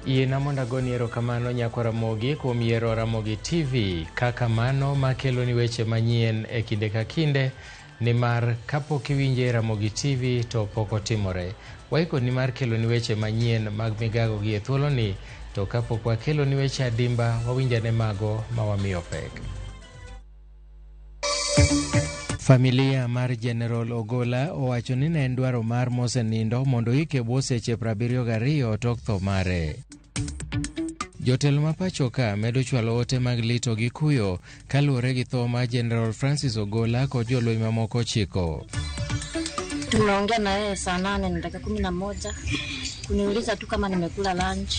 Yiena mondo agoni erokamano nyakwa Ramogi kuom yiero Ramogi TV kaka mano makeloni weche manyien e kinde ka kinde nimar kapok iwinje e Ramogi TV to pok otimore. Waikoni mar keloni weche manyien mag migago gi e thuoloni to kapok wakeloni weche adimba wawinjane mago ma wamiyo pek. Familia mar General Ogola owacho ni ne en dwaro mar mosenindo mondo oike e bwo seche 72 tok tho mare. Jotelo ma pacho ka medo chwalo ote mag lito gi kuyo kaluwore gi tho mar General Francis Ogola kod jolweny mamoko ochiko. Tumeongea na yeye saa 8 na dakika 11 kuniuliza tu kama nimekula lunch,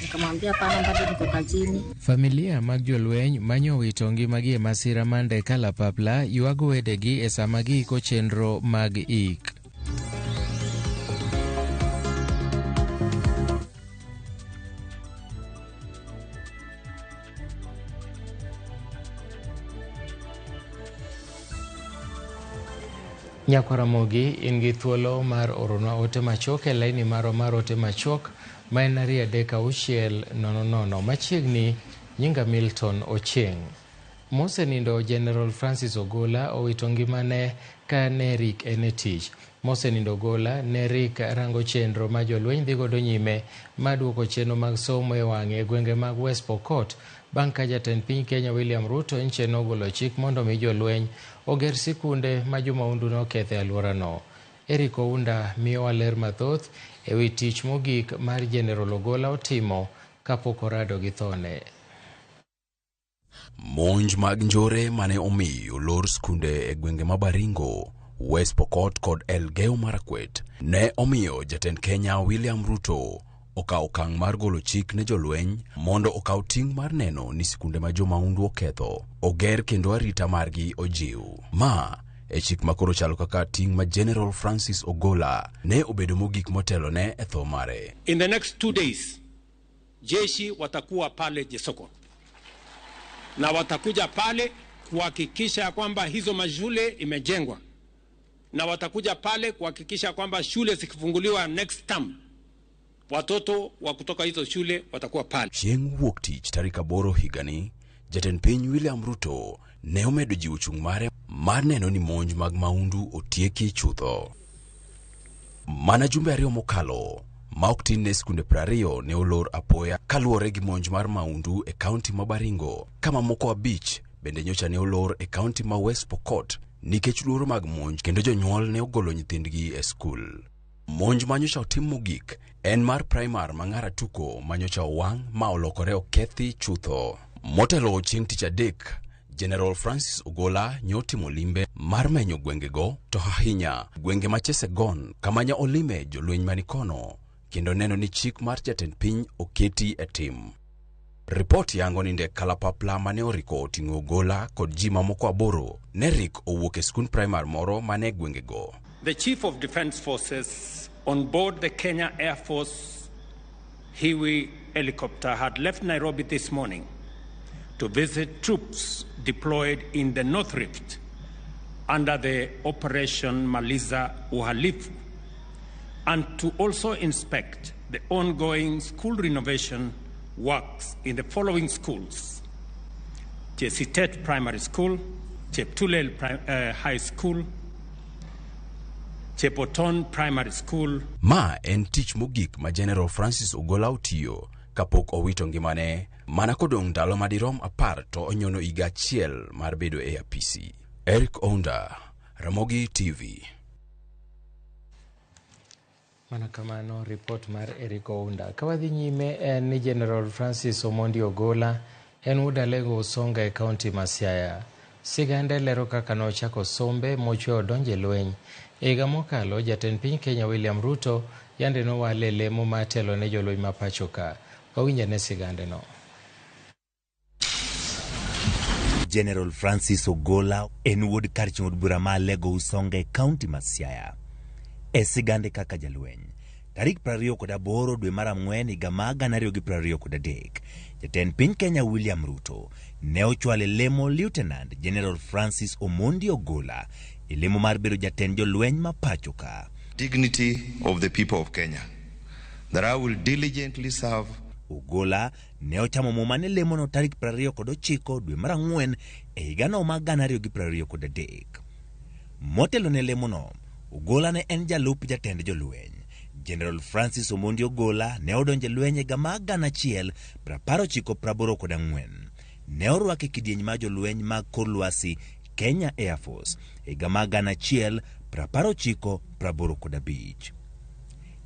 nikamwambia hapana, bado niko kazini. Familia mag jolweny manyo owito ngimagi e masira mar ndek kalapapla ywago wedegi e sama giiko chenro mag ik. Nyakwa Ramogi, in gi thuolo mar oronwa ote machuok e laini marwa mar ote machuok ma en 23600. Machiegni, nyinga Milton Ochieng'. Mosenindo General Francis Ogola owito ngimane ka ne rik en e tich. Mosenindo Ogola ne rik rango chenro ma jolweny dhi godo nyime ma duoko chenro mag somo e wang'e e gwenge mag West Pokot bang' ka jatend piny Kenya William Ruto nche nogolo chik mondo mi jolweny oger sikunde ma jomaundu noketho e alworano. Eric Ounda miyowa ler mathoth e wi tich mogik mar General Ogola otimo kapok orado gi thone. Monj mag njore mane omiyo olor skunde e gwenge ma Baringo, West Pokot kod Elgeyo Marakwet ne omiyo jatend Kenya William Ruto okawo okang' mar golo chik ne jolweny mondo okaw ting' mar neno ni sikunde ma jomaundu oketho oger kendo arita margi ojiw. Ma e chik ma koro chalo kaka ting' ma General Francis Ogola ne obedo mogik motelone e tho mare. In the next 2 days, jeshi watakuwa pale Jesokot na watakuja pale kuhakikisha kwamba hizo mashule imejengwa, na watakuja pale kuhakikisha kwamba shule zikifunguliwa next term watoto wa kutoka hizo shule watakuwa pale. Chieng' wuok tich tarik 8 higani, jatend piny William Ruto ne omedo jiwo chung' mare mar neno ni monj mag maundu otieki chutho. Mana jumbe 2 mokalo, ma ok tin ne skunde 20 ne olor apoya kaluwore gi monj mar maundu e kaunti ma Baringo, kama moko 5 bende nyocha ne olor e kaunti ma West Pokot nikech luoro mag monj kendo jonyuol ne ogolo nyithindgi e skul. Monj ma nyocha otim mogik en mar primar ma Ng'aratuko ma nyocha owang' ma olokore okethi chutho. Motelo chieng' tich adek, General Francis Ogola nyotimo limbe mar menyo gwengego to ahinya gwenge ma Chesegon kama nyo olime jolweny manikono kendo neno ni chik mar jatend piny oketi e tim. Ripot yango ni ndek kalapapla mane oriko oting'o Ogola kod ji mamoko 8 ne rik owuok e skund primar moro mane gwengego. The Chief of Defence Forces on board the Kenya Air Force Huey helicopter had left Nairobi this morning to visit troops deployed in the North Rift under the Operation Maliza Uhalifu and to also inspect the ongoing school renovation works in the following schools: Chesitet Primary School, Cheptulel High School, Chepoton Primary School. Ma en tich mogik ma General Francis Ogola otiyo kapok owito ngimane mana kodong' ndalo madirom 10 to onyono higa 1 mar bedo e apisi. Eric Ounda, Ramogi TV. Mana kamano ripot mar Eric Ounda. Ka wadhi nyime en ni General Francis Omondi Ogola en wuod Alego Usonga e kaunti ma Siaya. Sigande lero kaka nochako sombe mochwe odonjo e lweny. E higa mokalo, jatend piny Kenya William Ruto yande nowale e lemo mar telo ne jolweny ma pacho ka. Wawinj ane sigande no. General Francis Ogola en wuod kar chung' od bura ma Alego Usonga e kaunti ma Siaya. E sigande kaka jalweny, tarik 28 dwe mar ang'wen higa ma 2023, jatend piny Kenya William Ruto ne ochwalo e lemo Lieutenant General Francis Omondi Ogola e lemo mar bedo jatend jolweny ma pacho ka. Dignity of the people of Kenya, that I will diligently serve. Ogola ne ochamo muma ne lemono tarik 29 dwe mar ang'wen e higano ma 2023. Motelo ne lemono, Ogola ne en jalup jatend jolweny. General Francis Omondi Ogola ne odonjo e lweny e higa mar 1984. Ne orwake e kidieny mar jolweny mag kor lwasi Kenya Air Force e higa mar 1985.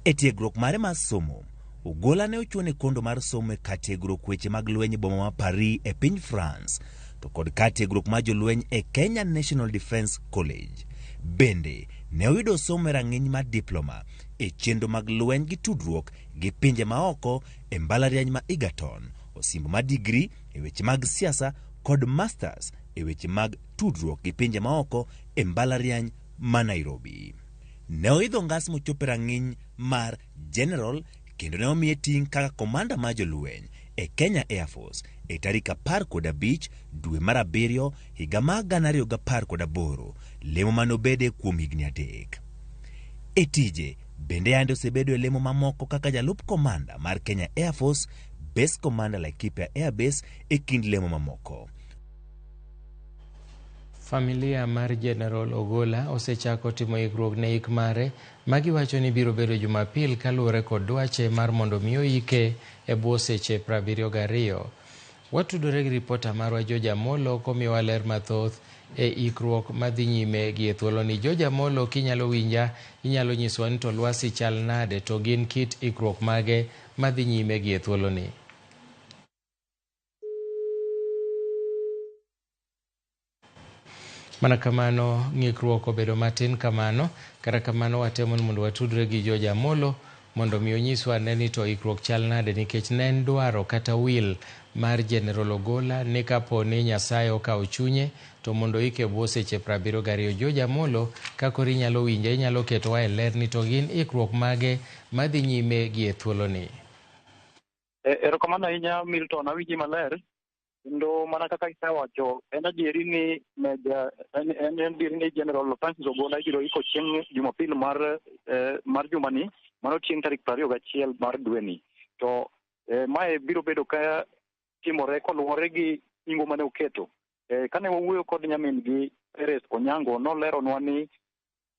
E tiegruok mare mar somo, Ogola ne ochuone kondo mar somo e kar tiegruok weche mag lweny e boma ma Paris e piny France, to kod kar tiegruok mar jolweny e Kenya National Defence College. Bende, ne oyudo somo e rang'iny mar diploma e chenro mag lweny gi tudruok gi pinje maoko e mbalariany ma Egerton, osimbo mar digri e weche mag siasa kod masters e weche mag tudruok gi pinje maoko e mbalariany ma Nairobi. Ne oidho ngas mochopo e rang'iny mar General kendo ne omiye ting' kaka komanda mar jolweny e Kenya Air Force e tarik 15 dwe mar abiriyo higa mar 2018, lemo mane obede kuom higni 3. E tije bende yande osebedo e lemo mamoko kaka jalup komanda mar Kenya Air Force, Base Commander Laikipia Air Base e kind lemo mamoko. Familia mar General Ogola osechako timo ikruok ne ik mare ma giwacho ni biro bedo Jumapil kaluwore kod dwache mar mondo mi oike e bwo seche 72. Watudore gi ripota marwa George Amolo komiyowa ler mathoth e ikruok madhi nyime gi e thuoloni. George Amolo, kinyalo winja, inyalo nyisowa ni to lwasi chal nade to gin kit ikruok mage madhi nyime gi e thuoloni? Mana kamano, ng'ikruok obedo matin kamano, kata kamano watemo ni mondo watudre gi George Amolo mondo mi onyiswa ane ni to ikruok chal nade nikech ne en dwaro kata wil mar General Ogola ni kapo ni Nyasaye okawo chunye to mondo oike e bwo seche 72. George Amolo, ka koro inyalo winja, inyalo ketowa e ler ni to gin ikruok mage madhi nyime gi e thuoloni. Erokamano ahinya Milton, awinji maler. Kendo mana kaka isewacho, en adieri ni Meja, en adieri ni General Francis Ogola ibiro iko chieng' Jumapil mar jumani, mano chieng' tarik 21 mar dweni. To mae biro bedo ka timore koluwore gi singo mane oketo. Kane wawuoyo kod nyamin gi Perez Onyango, noleronwa ni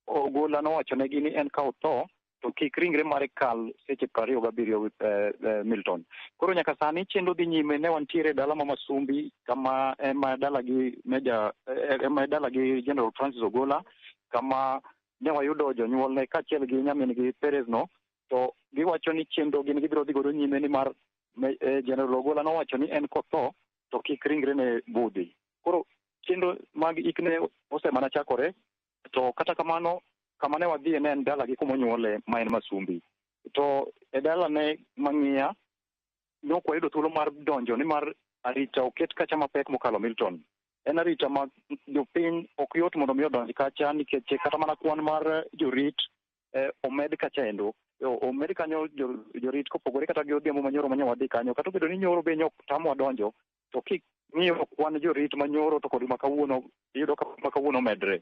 Ogola nowachonegi ni en ka otho to kik ringre mare kal seche 27 Milton. Koro nyaka sani chenro dhi nyime, ne wantiere e dala ma Masumbi kama ema dalagi Meja ema dalagi General Francis Ogola, kama ne wayudo jonyuolne kaachiel gi nyamin gi Perez no, to giwacho ni chenro gin gibiro dhi godo nyime nimar General Ogola nowacho ni en kotho to kik ringre ne budhi. Koro chenro mag ikne osemana chakore, to kata kamano kama ne wadhiye ne en dalagi kuma onyuole ma en Masumbi. To e dalane mang'iya ne ok wayudo thuolo mar donjo nimar arita oket kacha mapek mokalo Milton. En arita ma jopiny ok yot mondo mi odonj kacha nikech kata mana kwan mar jorit omed kacha endo. Omed kanyo jorit kopogore kata gi odhiambo manyoro ma nyo wadhi kanyo. Kata obedo ni nyoro be nyok tamwa donjo, to king'iyo kwan jorit manyoro to kod ma kawuono, iyudo ka ma kawuono omedre.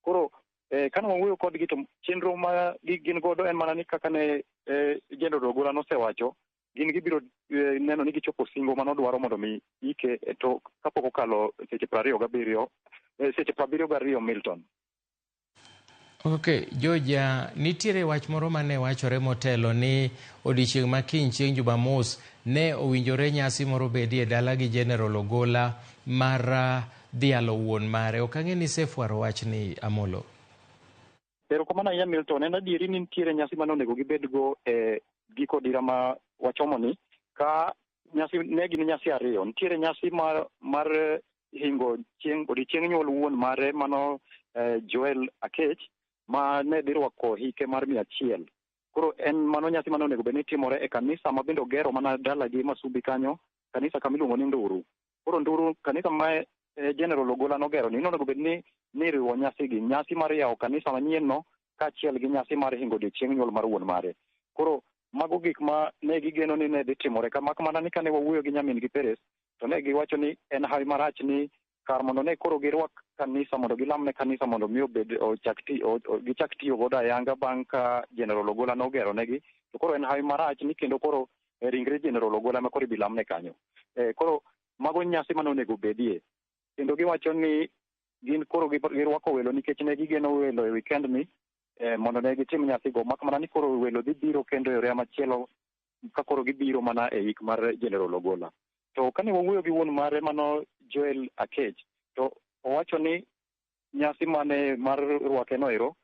Koro kane wawuoyo kodgi to chenro ma gin godo en mana ni kaka ne General Ogola nosewacho, gin gibiro neno ni gichopo singo manodwaro mondo mi ike to kapok okalo seche 27, seche 72 Milton. Okay, George, nitiere wach moro mane wachore motelo ni odiechieng' ma kiny chieng' Jumamos ne owinjore nyasi moro bedie e dala gi General Ogola mar dhialo wuon mare. Ok ang'e ni isefwaro wachni, Amolo. Erokamano ahinya Milton. En adieri ni nitiere nyasi mane onego gibedgo e giko dira ma wachomoni ka nyasi ne gin nyasi ariyo. Nitiere nyasi mar hingo chieng' odiochieng' nyuol wuon mare mano Joel Akech ma ne dhi rwako hike mar 100. Koro en mano nyasi mane onego bed ni timore e kanisa ma bende ogero mana dalagi Masubi kanyo, kanisa kama iluongo ni Nduru. Koro Nduru, kanisa ma General Ogola nogero ni onego bed ni niriwo nyasi gi nyasi mar yawo kanisa manyien no kaachiel gi nyasi mar hingo odiochieng' nyuol mar wuon mare. Koro mago gik ma ne gigeno ni ne dhi timore ka mak mana ni kane wawuoyo gi nyamin gi Perez to ne giwacho ni en hawi marach ni kar mondo ne koro girwak kanisa mondo gilamne kanisa mondo mi obed gichak tiyo godo ayanga bang' ka General Ogola nogero negi, to koro en hawi marach ni kendo koro ringre General Ogola ma koro ibi lamne kanyo. Koro mago nyasi mane onego bedie. Kendo giwacho ni gin koro girwako welo nikech ne gigeno welo e weekend ni mondo ne gitim nyasigo, mak mana ni koro welo dhi biro kendo e yore machielo ka koro gibiro mana e yik mar General Ogola. To kane wawuoyo gi wuon mare mano Joel Akech, to owacho ni nyasi mane mar rwake no ero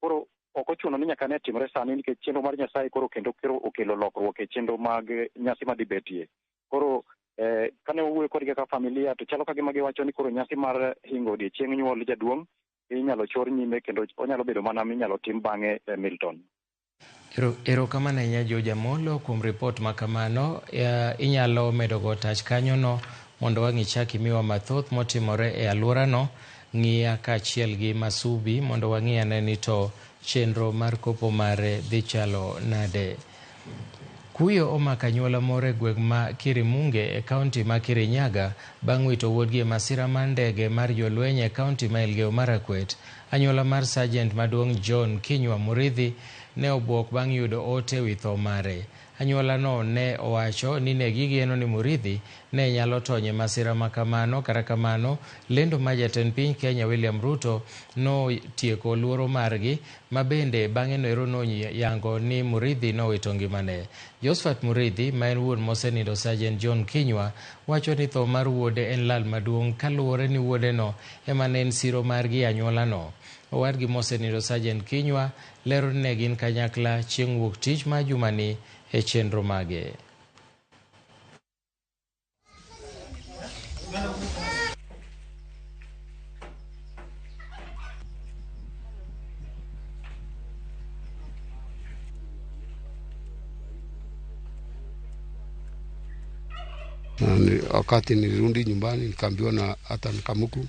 koro ok ochuno ni nyaka ne timre sani nikech chenro mar Nyasaye koro kendo koro okelo lokruok e chenro mag nyasi madhi betie. Koro kane wawuoyo kodgi kaka familia to chalo ka gima giwacho ni koro nyasi mar hingo odiochieng' nyuol jaduong' inyalo chor nyime kendo onyalo bedo mana minyalo tim bang'e Milton. Erokamano ahinya George Amolo kuom ripot ma kamano. Inyalo medo go tach kanyono mondo wang' ichak imiwa mathoth motimore e alworano. Ng'iya kaachiel gi Masubi mondo wang'i ane ni to chenro mar kopo mare dhi chalo nade. Kuyo omako anyuola moro e gweng' ma Kirimunge e kaunti ma Kirinyaga bang' wito wuodgi e masira mar ndege mar jolweny e kaunti ma Elgeyo Marakwet. Anyuola mar Sergeant maduong' John Kinyua Murithi ne obwok bang' yudo ote wi tho mare. Anyuolano ne owacho ni ne gigeno ni Murithi ne nyalo tony e masira ma kamano. Kata kamano, lendo ma jatend piny Kenya William Ruto notieko luoro margi, ma bende bang'e noero noyango ni Murithi nowito ngimane. Josephat Murithi, ma en wuon mosenindo Sergeant John Kinyua, wacho ni tho mar wuode en lal maduong' kaluwore ni wuodeno ema ne en siro margi e anyuolano. Owadgi mosenindo Sergeant Kinyua lero ni ne gin kanyakla chieng' wuok tich ma jumani e chenro mage. Wakati nilirudi nyumbani nikaambiwa na hata Kamuku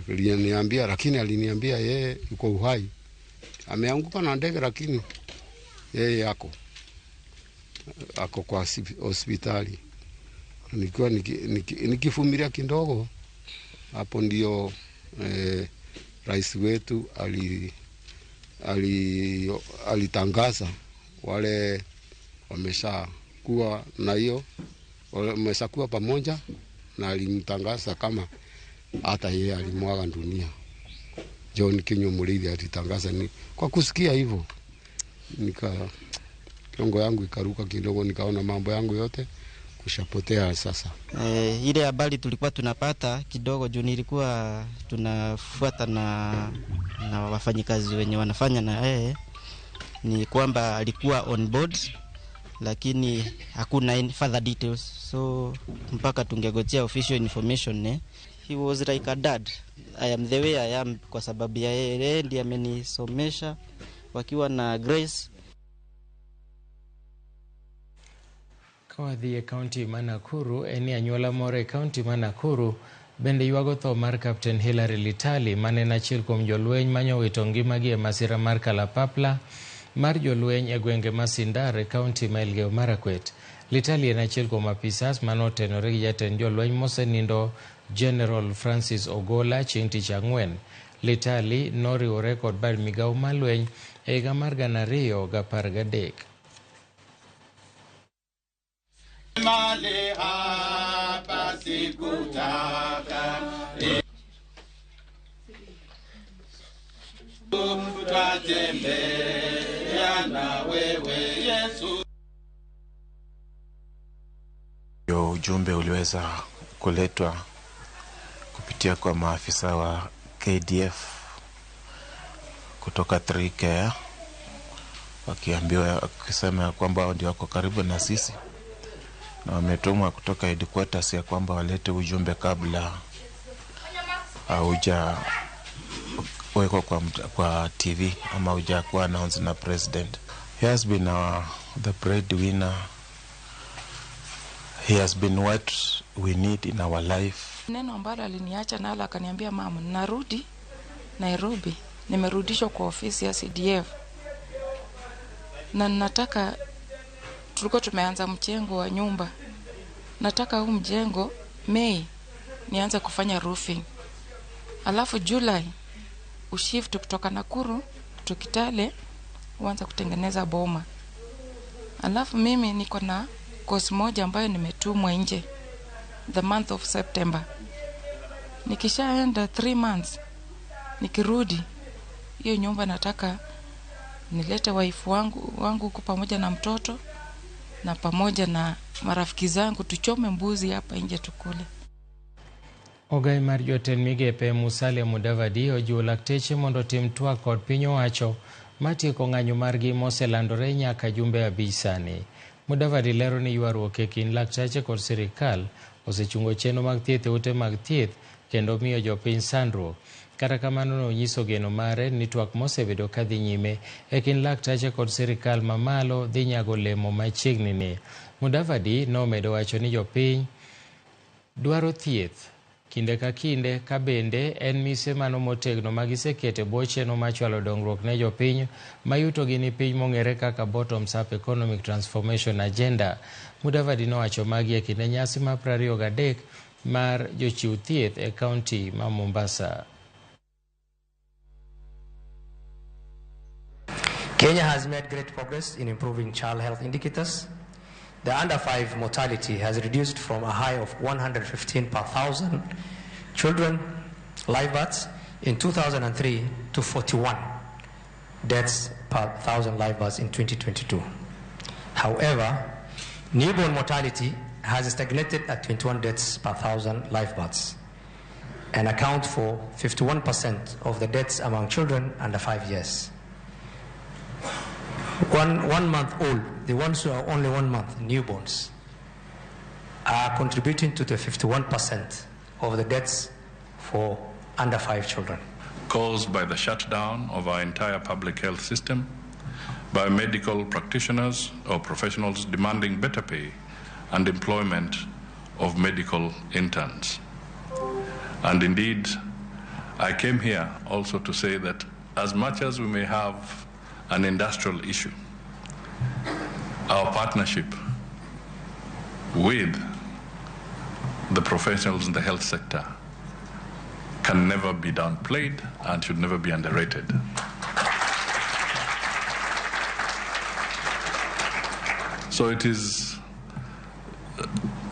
aliniambia, lakini aliniambia yeye yuko uhai, ameanguka na ndege, lakini yeye ako kwa hospitali. Nikiwa nikivumilia kidogo hapo ndio rais wetu alitangaza wale wameshakuwa na hiyo, wameshakuwa pamoja, na alimtangaza kama hata yeye alimwaga dunia. John Kinyua Murithi alitangaza. Ni kwa kusikia hivyo nika kiongo yangu ikaruka kidogo, nikaona mambo yangu yote kushapotea sasa. Ile habari tulikuwa tunapata kidogo juu nilikuwa tunafuata na wafanyikazi wenye wanafanya na yeye, ni kwamba alikuwa on board lakini hakuna further details, so mpaka tungegojea official information. He was like a dad. I am the way I am kwa sababu ya yeye, ndiye amenisomesha wakiwa na Grace. Kawadhi e kaunti ma Nakuru, en ni anyuola moro e kaunti ma Nakuru bende ywago tho mar Captain Hilary Litali mane en achiel kuom jolweny manyowito ngimagi e masira mar kalapapla mar jolweny e gwenge ma Sindar e kaunti ma Elgeyo Marakwet. Litali en achiel kuom apisas manotenore gi jatend jolweny mosenindo General Francis Ogola chieng' tich ang'wen. Litali noriwore kod bad migawo mar lweny e higa mar 2013. Ujumbe uliweza kuletwa kupitia kwa maafisa wa KDF kutoka 3Care wakiambiwa, wakisema ya kwamba hao ndio wako karibu na sisi na wametumwa kutoka headquarters ya kwamba walete ujumbe kabla hauja wekwa kwa TV ama hujakuwa announced na president. He has been the breadwinner. He has been what we need in our life. Neno ambalo aliniacha nalo akaniambia, mama, narudi Nairobi, nimerudishwa kwa ofisi ya CDF na nataka, tulikuwa tumeanza mjengo wa nyumba, nataka huu mjengo Mei nianze kufanya roofing, alafu July ushift kutoka Nakuru to Kitale uanze kutengeneza boma. Alafu mimi niko na course moja ambayo nimetumwa nje the month of September. Nikishaenda 3 months nikirudi hiyo nyumba nataka nilete waifu wangu huku pamoja na mtoto na pamoja na marafiki zangu, tuchome mbuzi hapa nje tukule. Ogai mar jotend migepe Musalia Mudavadi ojiwo lakteche mondo otim twak kod piny owacho matieko ng'anyo margi moselandore nyaka jumbe 5 sani. Mudavadi lero ni ywaruok e kind laktache kod sirikal osechungo chenro mag thieth e ute mag thieth kendo miyo jopiny sandruok. Kata kamano nonyiso geno mare ni twak mosebedo kadhi nyime e kind laktache kod sirikal mamalo dhi nyago olemo machiegni ni. Mudavadi nomedo wacho ni jopiny dwaro thieth kinde ka kinde ka bende en mise mano motegno ma gisekete bwo chenro mar chwalo dongruok ne jopiny mayutogi ni piny mong'ere kaka Bottoms Up Economic Transformation Agenda. Mudavadi nowacho magi e kinde nyasi mar 23 mar jochiw thieth e kaunti ma Mombasa. Kenya has made great progress in improving child health indicators. The under 5 mortality has reduced from a high of 115 per thousand children live births in 2003 to 41 deaths per thousand live births in 2022. However, newborn mortality has stagnated at 21 deaths per thousand live births and account for 51% of the deaths among children under 5 years. One month old, the ones who are only 1 month, newborns, are contributing to the 51% of the deaths for under 5 children. Caused by the shutdown of our entire public health system, by medical practitioners or professionals demanding better pay and employment of medical interns. And indeed, I came here also to say that as much as we may have an industrial issue, our partnership with the professionals in the health sector can never be downplayed and should never be underrated. So it is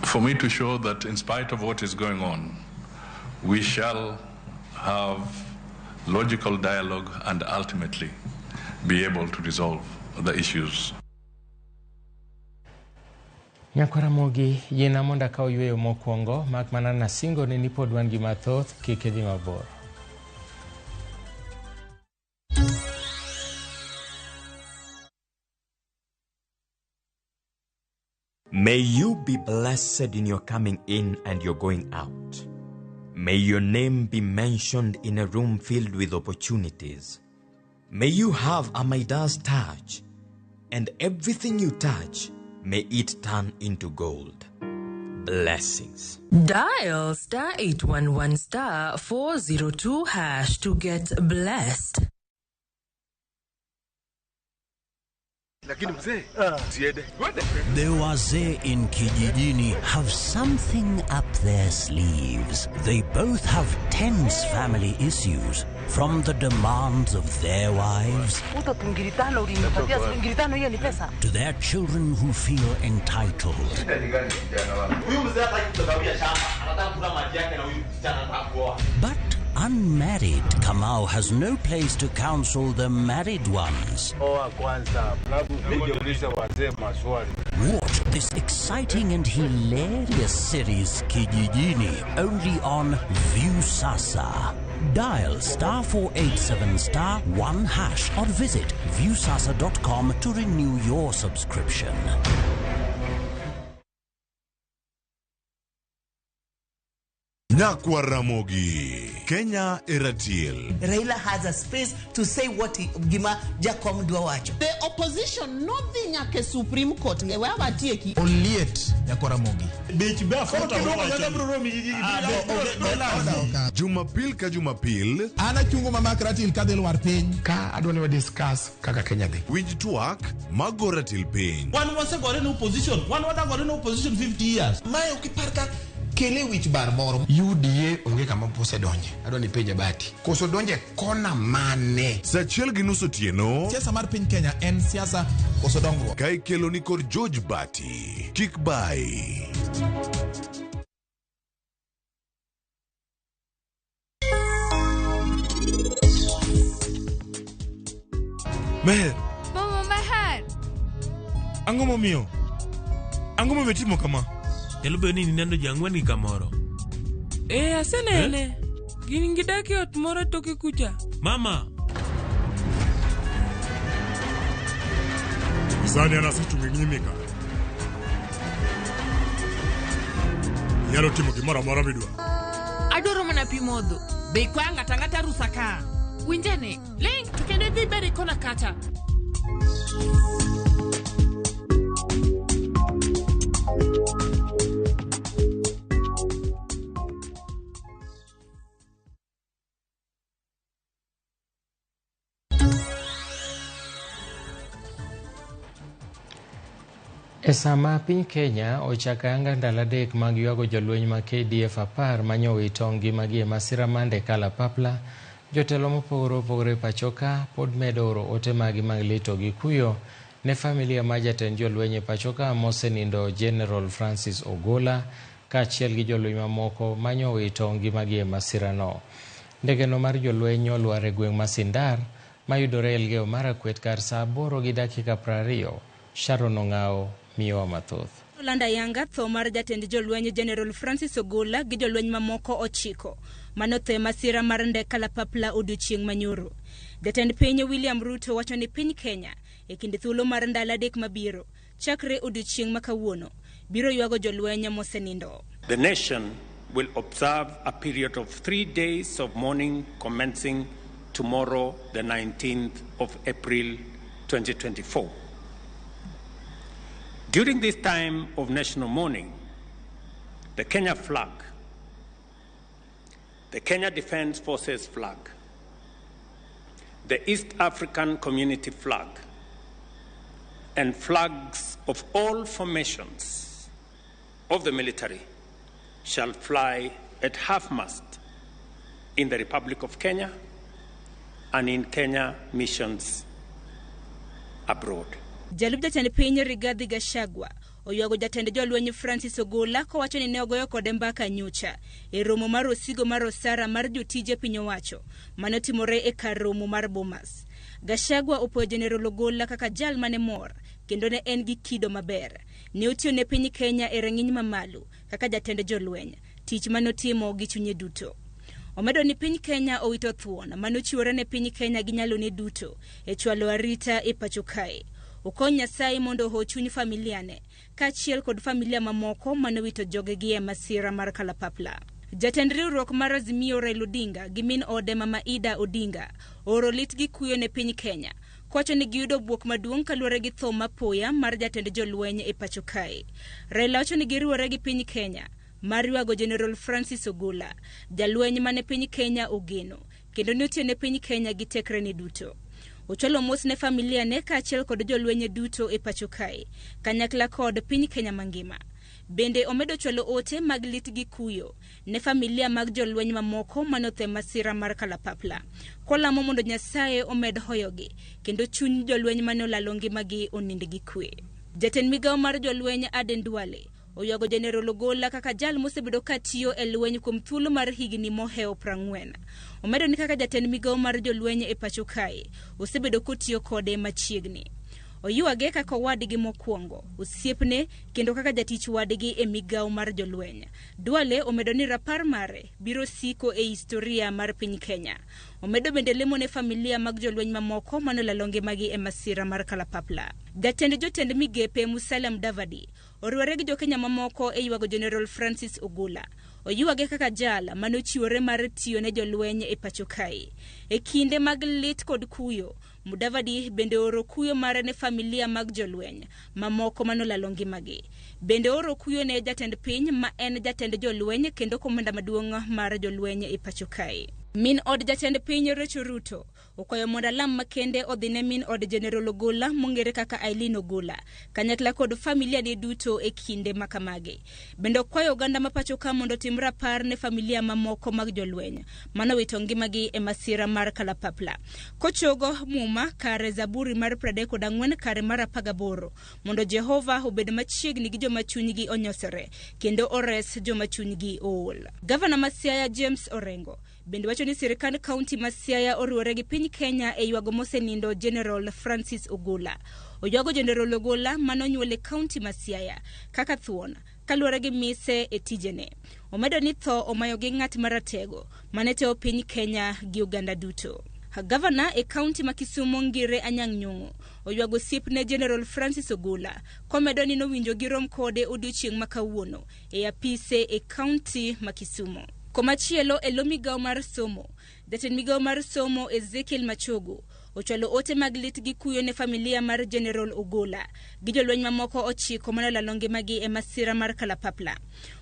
for me to show that in spite of what is going on, we shall have logical dialogue and ultimately be able to resolve the issues. Nyakwaramogi yiena mondo akaw yweyo mokwongo mak mana nasingo ni pod wan gi mathoth kik idhi mabor. May you be blessed in your coming in and your going out. May your name be mentioned in a room filled with opportunities. May you have a Midas touch, and everything you touch, may it turn into gold. Blessings. Dial *811 *402# to get blessed. The wazee in Kijijini have something up their sleeves. They both have tense family issues, from the demands of their wives to their children who feel entitled. But Unmarried Kamau has no place to counsel the married ones. Oa kwanza, alafu uje ulize wazee maswali. Watch this exciting and hilarious series Kijijini only on Viusasa. Dial star 487 star 1 hash or visit viusasa.com to renew your subscription. Nyakwa Ramogi, Kenya Eratil. Raila has a space to say what he, gima Jakom dwa wacho. The opposition nodhi nyaka e Supreme Court e we awatieki. Oliet Nyakwa Ramogi. Jumapil ka Jumapil. An achungo mamak ratil kadhi lwar piny. Ka adwa ni wa discuss kaka Kenya dhi. Winj twak mago ratil piny. Wan wasegore ne opposition, wan wadagore ne opposition 50 years. Mae ok ipar ka kele wich bar moro. UDA onge kama osedonje. Adwa ni penje Bati. Koso donje kona mane? Saa 1:30 otieno. Siasa mar piny Kenya en siasa koso dongruok. Ka ikelo ni kod George Bati. Kik bai. Meher. Mama Meher. Ang'o momiyo? Ang'o momiyo timo kama? Nyalo bedo ni nineno ji ang'wen gi kamoro. Eh, asenene. Eh? Gin gidak e ot moro toke kucha. Mama! Sani an asechung' e nyimi ka. Inyalo timo gimoro amora midwaro. Adwaro mana pi modho. Be ikwayo ng'ato ang'ata rusa ka? Winjane, ling' to kendo idhi ibed kona kacha. E sama piny Kenya ochako ayanga ndalo 3 mag ywago jolweny ma KDF 10 manyowito ngimagi e masira mar ndek kalapapla, jotelo mopogore opogore e pacho ka pod medo oro ote magi mag lito gi kuyo ne familia mar jatend jolweny e pacho ka mosenindo General Francis Ogola kaachiel gi jolweny mamoko manyowito ngimagi e masirano. Ndegeno mar jolweny olwar e gweng' ma Sindar mayudore Elgeyo Marakwet kar saa 8:20. Sharon Ong'ao miyowa mathoth. Olanda yanga tho mar jatend jolweny General Francis Ogola gi jolweny mamoko 9 manotho e masira mar ndek kalapapla odiochieng' manyoro. Jatend piny William Ruto wacho ni piny Kenya e kind thuolo mar ndalo 3 mabiro chakre odiochieng' ma kawuono biro ywago jolweny mosenindo. The nation will observe a period of 3 days of mourning commencing tomorrow, the 19th of April 2024. During this time of national mourning, the Kenya flag, the Kenya Defence Forces flag, the East African Community flag, and flags of all formations of the military shall fly at half-mast in the Republic of Kenya and in Kenya missions abroad. Jalup jatend piny Rigathi Gachagua oywago jatend jolweny Francis Ogola kowacho ni ne ogoyo kode mbaka nyocha e romo mar osigo mar osara mar jotije piny owacho manotimore e kar romo mar Bomas. Gachagua opuoyo General Ogola kaka jal mane mor kendo ne en gi kido maber. Ne otiyo ne piny Kenya e rang'iny mamalo kaka jatend jolweny, tich manotimo gi chunye duto. Omedo ni piny Kenya owito thuon manochiwore ne piny Kenya gi nyalone duto e chwalo arita e pacho kae. Okony Nyasaye mondo oho chuny familiane kaachiel kod familia mamoko manowito jogegi e masira mar kalapapla. Jatend riwruok mar Azimio Raila Odinga gi min ode Mama Ida Odinga ooro lit gi kuyo ne piny Kenya kowacho ni giyudo bwok maduong' kaluwore gi tho mapoya mar jatend jolweny e pacho kae. Raila wacho ni giriwore gi piny Kenya mar ywago General Francis Ogola, jalweny mane piny Kenya ogeno kendo ne otiyo ne piny Kenya gi tekrene duto. Ochwalo mos ne familia ne kaachiel kod jolweny duto e pacho kae, kanyakla kod piny Kenya mangima. Bende omedo chwalo ote mag lit gi kuyo ne familia mag jolweny mamoko manotho e masira mar kalapapla. Kolamo mondo Nyasaye omed hoyogi kendo chuny jolweny mane olalo ngimagi onind gi kwe. Jatend migawo mar jolweny Aden Duale oywago Jenerol Ogolla kaka jal mosebedo ka tiyo e lweny kuom thuolo mar higni mohewo 40. Omedo ni kaka jatend migawo mar jolweny e pacho kae, osebedo kotiyo kode machiegni. Oywage kaka owadgi mokwongo, osiepne kendo kaka jatich wadgi e migawo mar jolweny. Duale omedo ni rapar mare biro siko e historia mar piny Kenya. Omedo bende lemo ne familia mag jolweny mamoko manolalo ngimagi e masira mar kalapapla. Jatend jotend migepe Musalia Mudavadi oriwore gi jokenya mamoko e ywago Jenerol Francis Ogolla. Oywage kaka jal manochiwore mar tiyo ne jolweny e pacho kae. E kinde mag lit kod kuyo, Mudavadi bende oro kuyo mare ne familia mag jolweny mamoko manolalo ngimagi. Bende oro kuyo ne jatend piny ma en jatend jolweny kendo komanda maduong' mar jolweny e pacho kae. Min od jatend piny Rachel Ruto okwayo mondo alam makende odhi ne min od Jenerol Ogolla mong'ere kaka Eileen Ogolla kanyakla kod familia ne duto e kinde makamagi. Bende okwayo oganda ma pacho ka mondo otim rapar ne familia mamoko mag jolweny manowito ngimagi e masira mar kalapapla. Kochogo muma kare Zaburi mar 34 kare mar 18 mondo Jehova obed machiegni gi joma chunygi onyosore kendo ores joma chunygi ool. Gavana ma Siaya James Orengo bende wacho ni sirkand kaunti ma Siaya oriwore gi piny Kenya e ywago mosenindo General Francis Ogolla. Oywago General Ogolla manonyuol e kaunti ma Siaya kaka thuon kaluwore gi mise e tijene. Omedo ni tho omayo gi ng'at maratego mane tewo piny Kenya gi oganda duto. Gavana e kaunti ma Kisumu Ngire Anyang' Nyong'o oywago osiepne General Francis Ogolla komedo ni nowinjo girom kode odiochieng' ma kawuono e apise e kaunti ma Kisumu. Komachielo e lo migawo mar somo, jatend migawo mar somo Ezekiel Machogo ochwalo ote mag lit gi kuyo ne familia mar General Ogolla gi jolweny mamoko 9 manolalo ngimagi e masira mar kalapapla.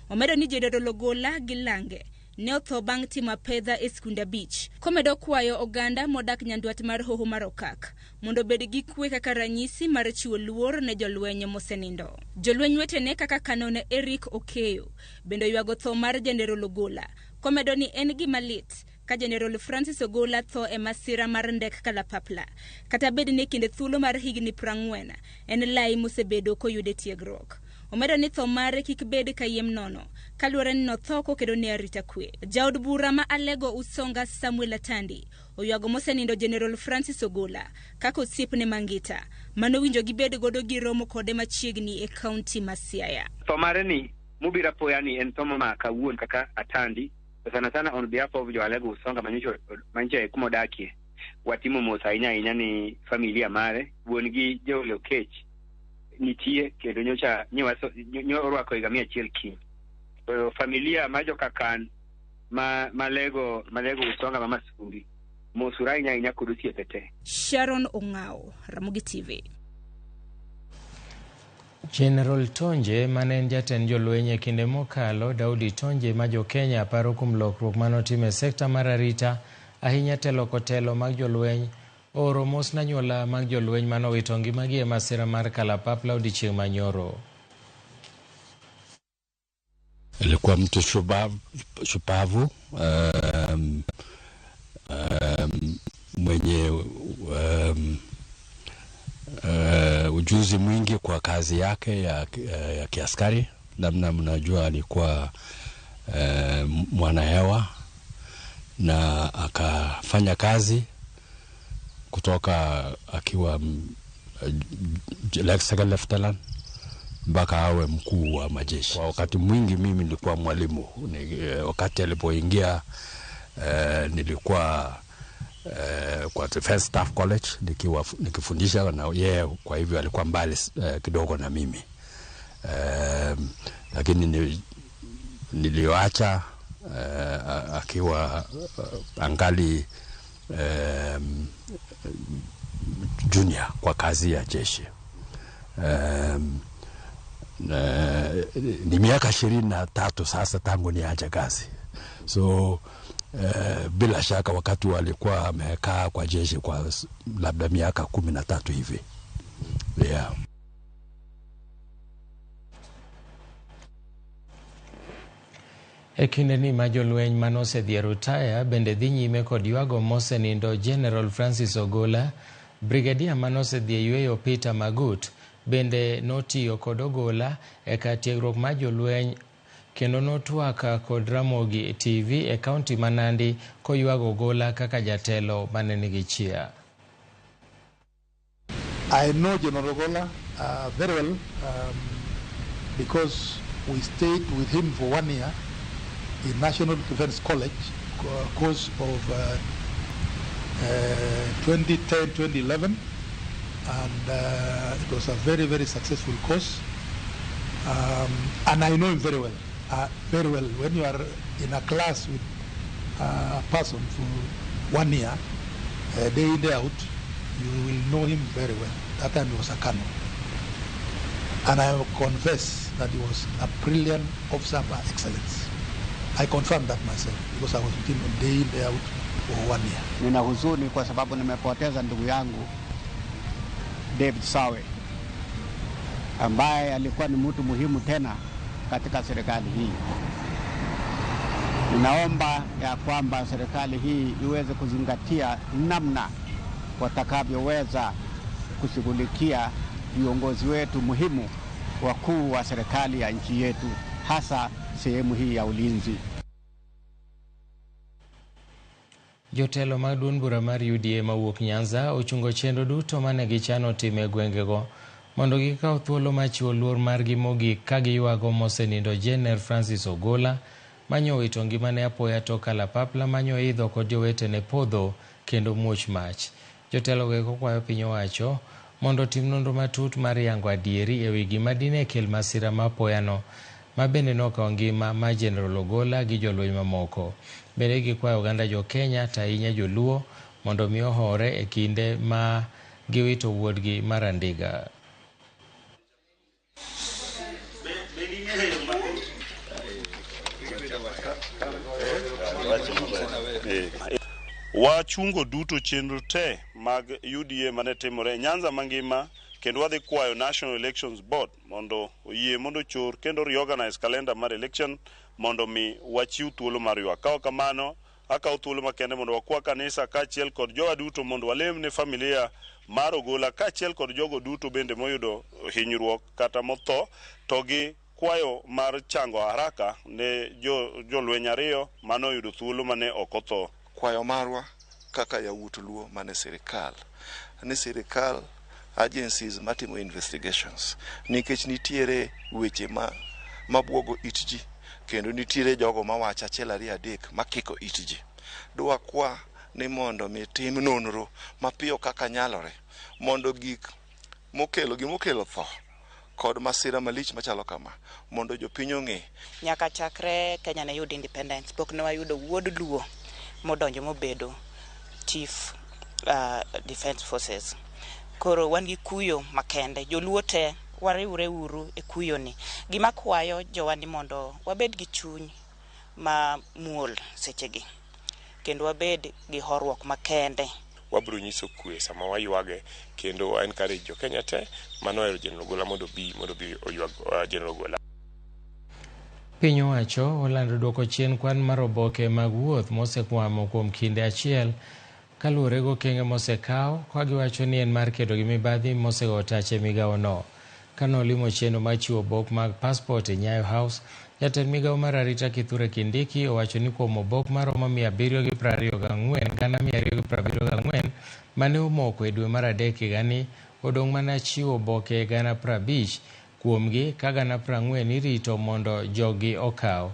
Omedo ni General Ogolla gi lange ne otho bang' timo apedha e skunde 5. Komedo kwayo oganda modak nyandwat mar hoho mar Okak mondo obed gi kwe kaka ranyisi mar chiwo luor ne jolweny mosenindo. Jolweny wetene kaka Canon Eric Okeyo bende oywago tho mar General Ogolla komedo ni en gima lit ka General Francis Ogolla tho e masira mar ndek kalapapla kata bed ni kinde thuolo mar higni 40 en lai mosebedo koyude tiegruok. Omedo ni tho mare kik bed kayiem nono kaluwore ni notho kokedo ne arita kwe. Jaod bura ma Alego Usonga Samuel Atandi oywago mosenindo General Francis Ogolla kaka osiepne Mangita manowinjo gibed godo gi romo kode machiegni e kaunti ma Siaya. Tho mare ni mobiro apoya ni en tho momaka awuon kaka Atandi, to sana sana on behalf of jo Alego Usonga manyicho e kuma odakie. Watimo mos ahinya ahinya ni familia mare, wuon gi Joel Okech nitie kendo nyocha nyorwako higa 100 kiny. Familia mar jokakan ma Malego Usonga ma Masumbi mosura ahinya ahinya kod osiepe te. Sharon Ong'ao, Ramogi TV. General Tonje mane en jatend jolweny e kinde mokalo, Daudi Tonje ma jo Kenya paro kuom lokruok manotimo e sekta mar arita ahinya telo kotelo mag jolweny oro mos ne anyuola mag jolweny manowito ngimagi e masira mar kalapapla odiochieng' manyoro. Alikuwa mtu shupavu, mwenye ujuzi mwingi kwa kazi yake ya kiaskari. Namna mnajua alikuwa mwanahewa na akafanya kazi kutoka akiwa second lieutenant mpaka awe mkuu wa majeshi. Kwa wakati mwingi mimi nilikuwa mwalimu. Wakati alipoingia nilikuwa kwa Defense Staff College nikifundisha na yeye, kwa hivyo alikuwa mbali kidogo na mimi. Lakini nilioacha akiwa angali junior kwa kazi ya jeshi. Ni miaka 23 sasa tangu niache kazi. So bila shaka wakati walikuwa amekaa kwa jeshi kwa labda miaka 13 hivi. Yeah. E kinde ni ma jolweny manosedhi e rutaya bende dhi nyime kod ywago mosenindo General Francis Ogolla, Brigadier manosedhi e yweyo Peter Magut Bende notiyo kod Ogolla e kar tiegruok mar jolweny kendo notwak kod Ramogi TV e kaunti ma Nandi koywago Ogolla kaka jatelo mane nigi chia. I know General Ogolla very well because we stayed with him for 1 year in National Defense College, course of 2010-2011, and it was a very, very successful course. And I know him very well, very well. When you are in a class with a person for 1 year, day in, day out, you will know him very well. That time he was a colonel. And I confess that he was a brilliant officer by excellence. I confirm that myself because I was with him day in, day out for 1 year. Nina huzuni kwa sababu nimepoteza ndugu yangu David Sawe ambaye alikuwa ni mtu muhimu tena katika serikali hii. Ninaomba ya kwamba serikali hii iweze kuzingatia namna watakavyoweza kushughulikia viongozi wetu muhimu wakuu wa serikali ya nchi yetu, hasa sehemu hii ya ulinzi. Jotelo mag duond bura mar UDA mawuok Nyanza ochungo chenro duto mane gichano timo e gwengego mondo gikaw thuolo mar chiwo luor margi mogik ka giywago mosenindo Jener Francis Ogolla manyo owito ngimane apoya tok kalapapla manyo idho kod jowetene podho kendo muoch mach. Jotelo go eko kwayo piny owacho mondo otim nonro matut mar yango adieri ewi gima dine kel masira ma apoyano ma bende nokawo ngima mar Jeneral Ogolla gi jolweny mamoko. Bende gikwayo oganda jo Kenya to ahinya joluo mondo mi ohore e kinde ma giwito wuodgi mar Andiga. Wachungo duto chenro te mag UDA mane timore Nyanza mangima kendo wadhi kwayo National Elections Board mondo oyie mondo chor kendo reorganize calendar mar election mondo mi wachiw thuolo mar ywak. Ka ok kamano, akawo thuolo makende mondo wakwa kanisa kaachiel kod jowa duto mondo walem ne familia mar Ogolla kaachiel kod jogo duto bende moyudo hinyruok kata motho to gi kwayo mar chango haraka ne jolweny ariyo manoyudo thuolo mane ok otho. Kwayo marwa kaka yawuot Luo mane sirikal ni sirikal agencies matimo investigations nikech nitiere weche ma mabuogo it ji kendo nitiere jogo mawacho achiel ariyo adek makiko it ji. Dwakwa ni mondo mi tim nonro mapiyo kaka nyalore mondo gik mokelo gimokelo tho kod masira malich machalo kama mondo jopiny ong'e. Nyaka chakre Kenya ne yud independence pok ne wayudo wuod Luo modonjo mobedo chief defense forces. Koro wan gi kuyo makende, joluo te wariwre uru e kuyo ni. Gima kwayo jowa ni mondo wabed gi chuny ma muol sechegi kendo wabed gi horuok makende. Wabiro nyiso kwe sama waywage kendo wa encourage jo Kenya te manohero Jeneral Ogolla mondo bi oywag Jeneral Ogolla. Piny owacho olando duoko chien kwan mar oboke mag wuoth mosekwamo kuom kinde achiel kaluwore gi okenge mosekaw ka giwacho ni en mar kedo gi mibadhi mosego tach e migawono. Kanolimo chenro mar chiwo obok mag passport e Nyayo House, jatend migawo mar arita Kithure Kindiki owacho ni kuom obok maromo 724,274 mane omoko e dwe mar adek higani, odong' mana chiwo oboke 50,000 kuomgi ka 40,000 irito mondo jogi okaw.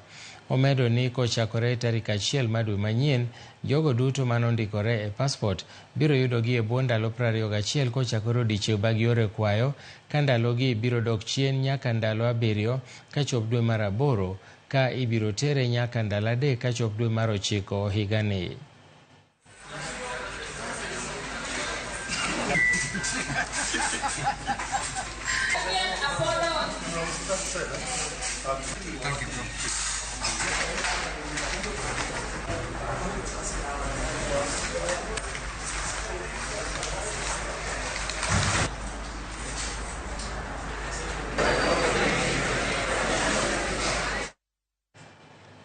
Omedo ni kochakore tarik 1 mar dwe manyien, jogo duto manondikore e passport biro yudogi e bwo ndalo 21 kochakore odiechieng' ma giore kwayo, ka ndalogi biro dok chien nyaka ndalo 7 kachop dwe mar 8 ka ibiro tere nyaka ndalo 3 kachop dwe mar 9 higani.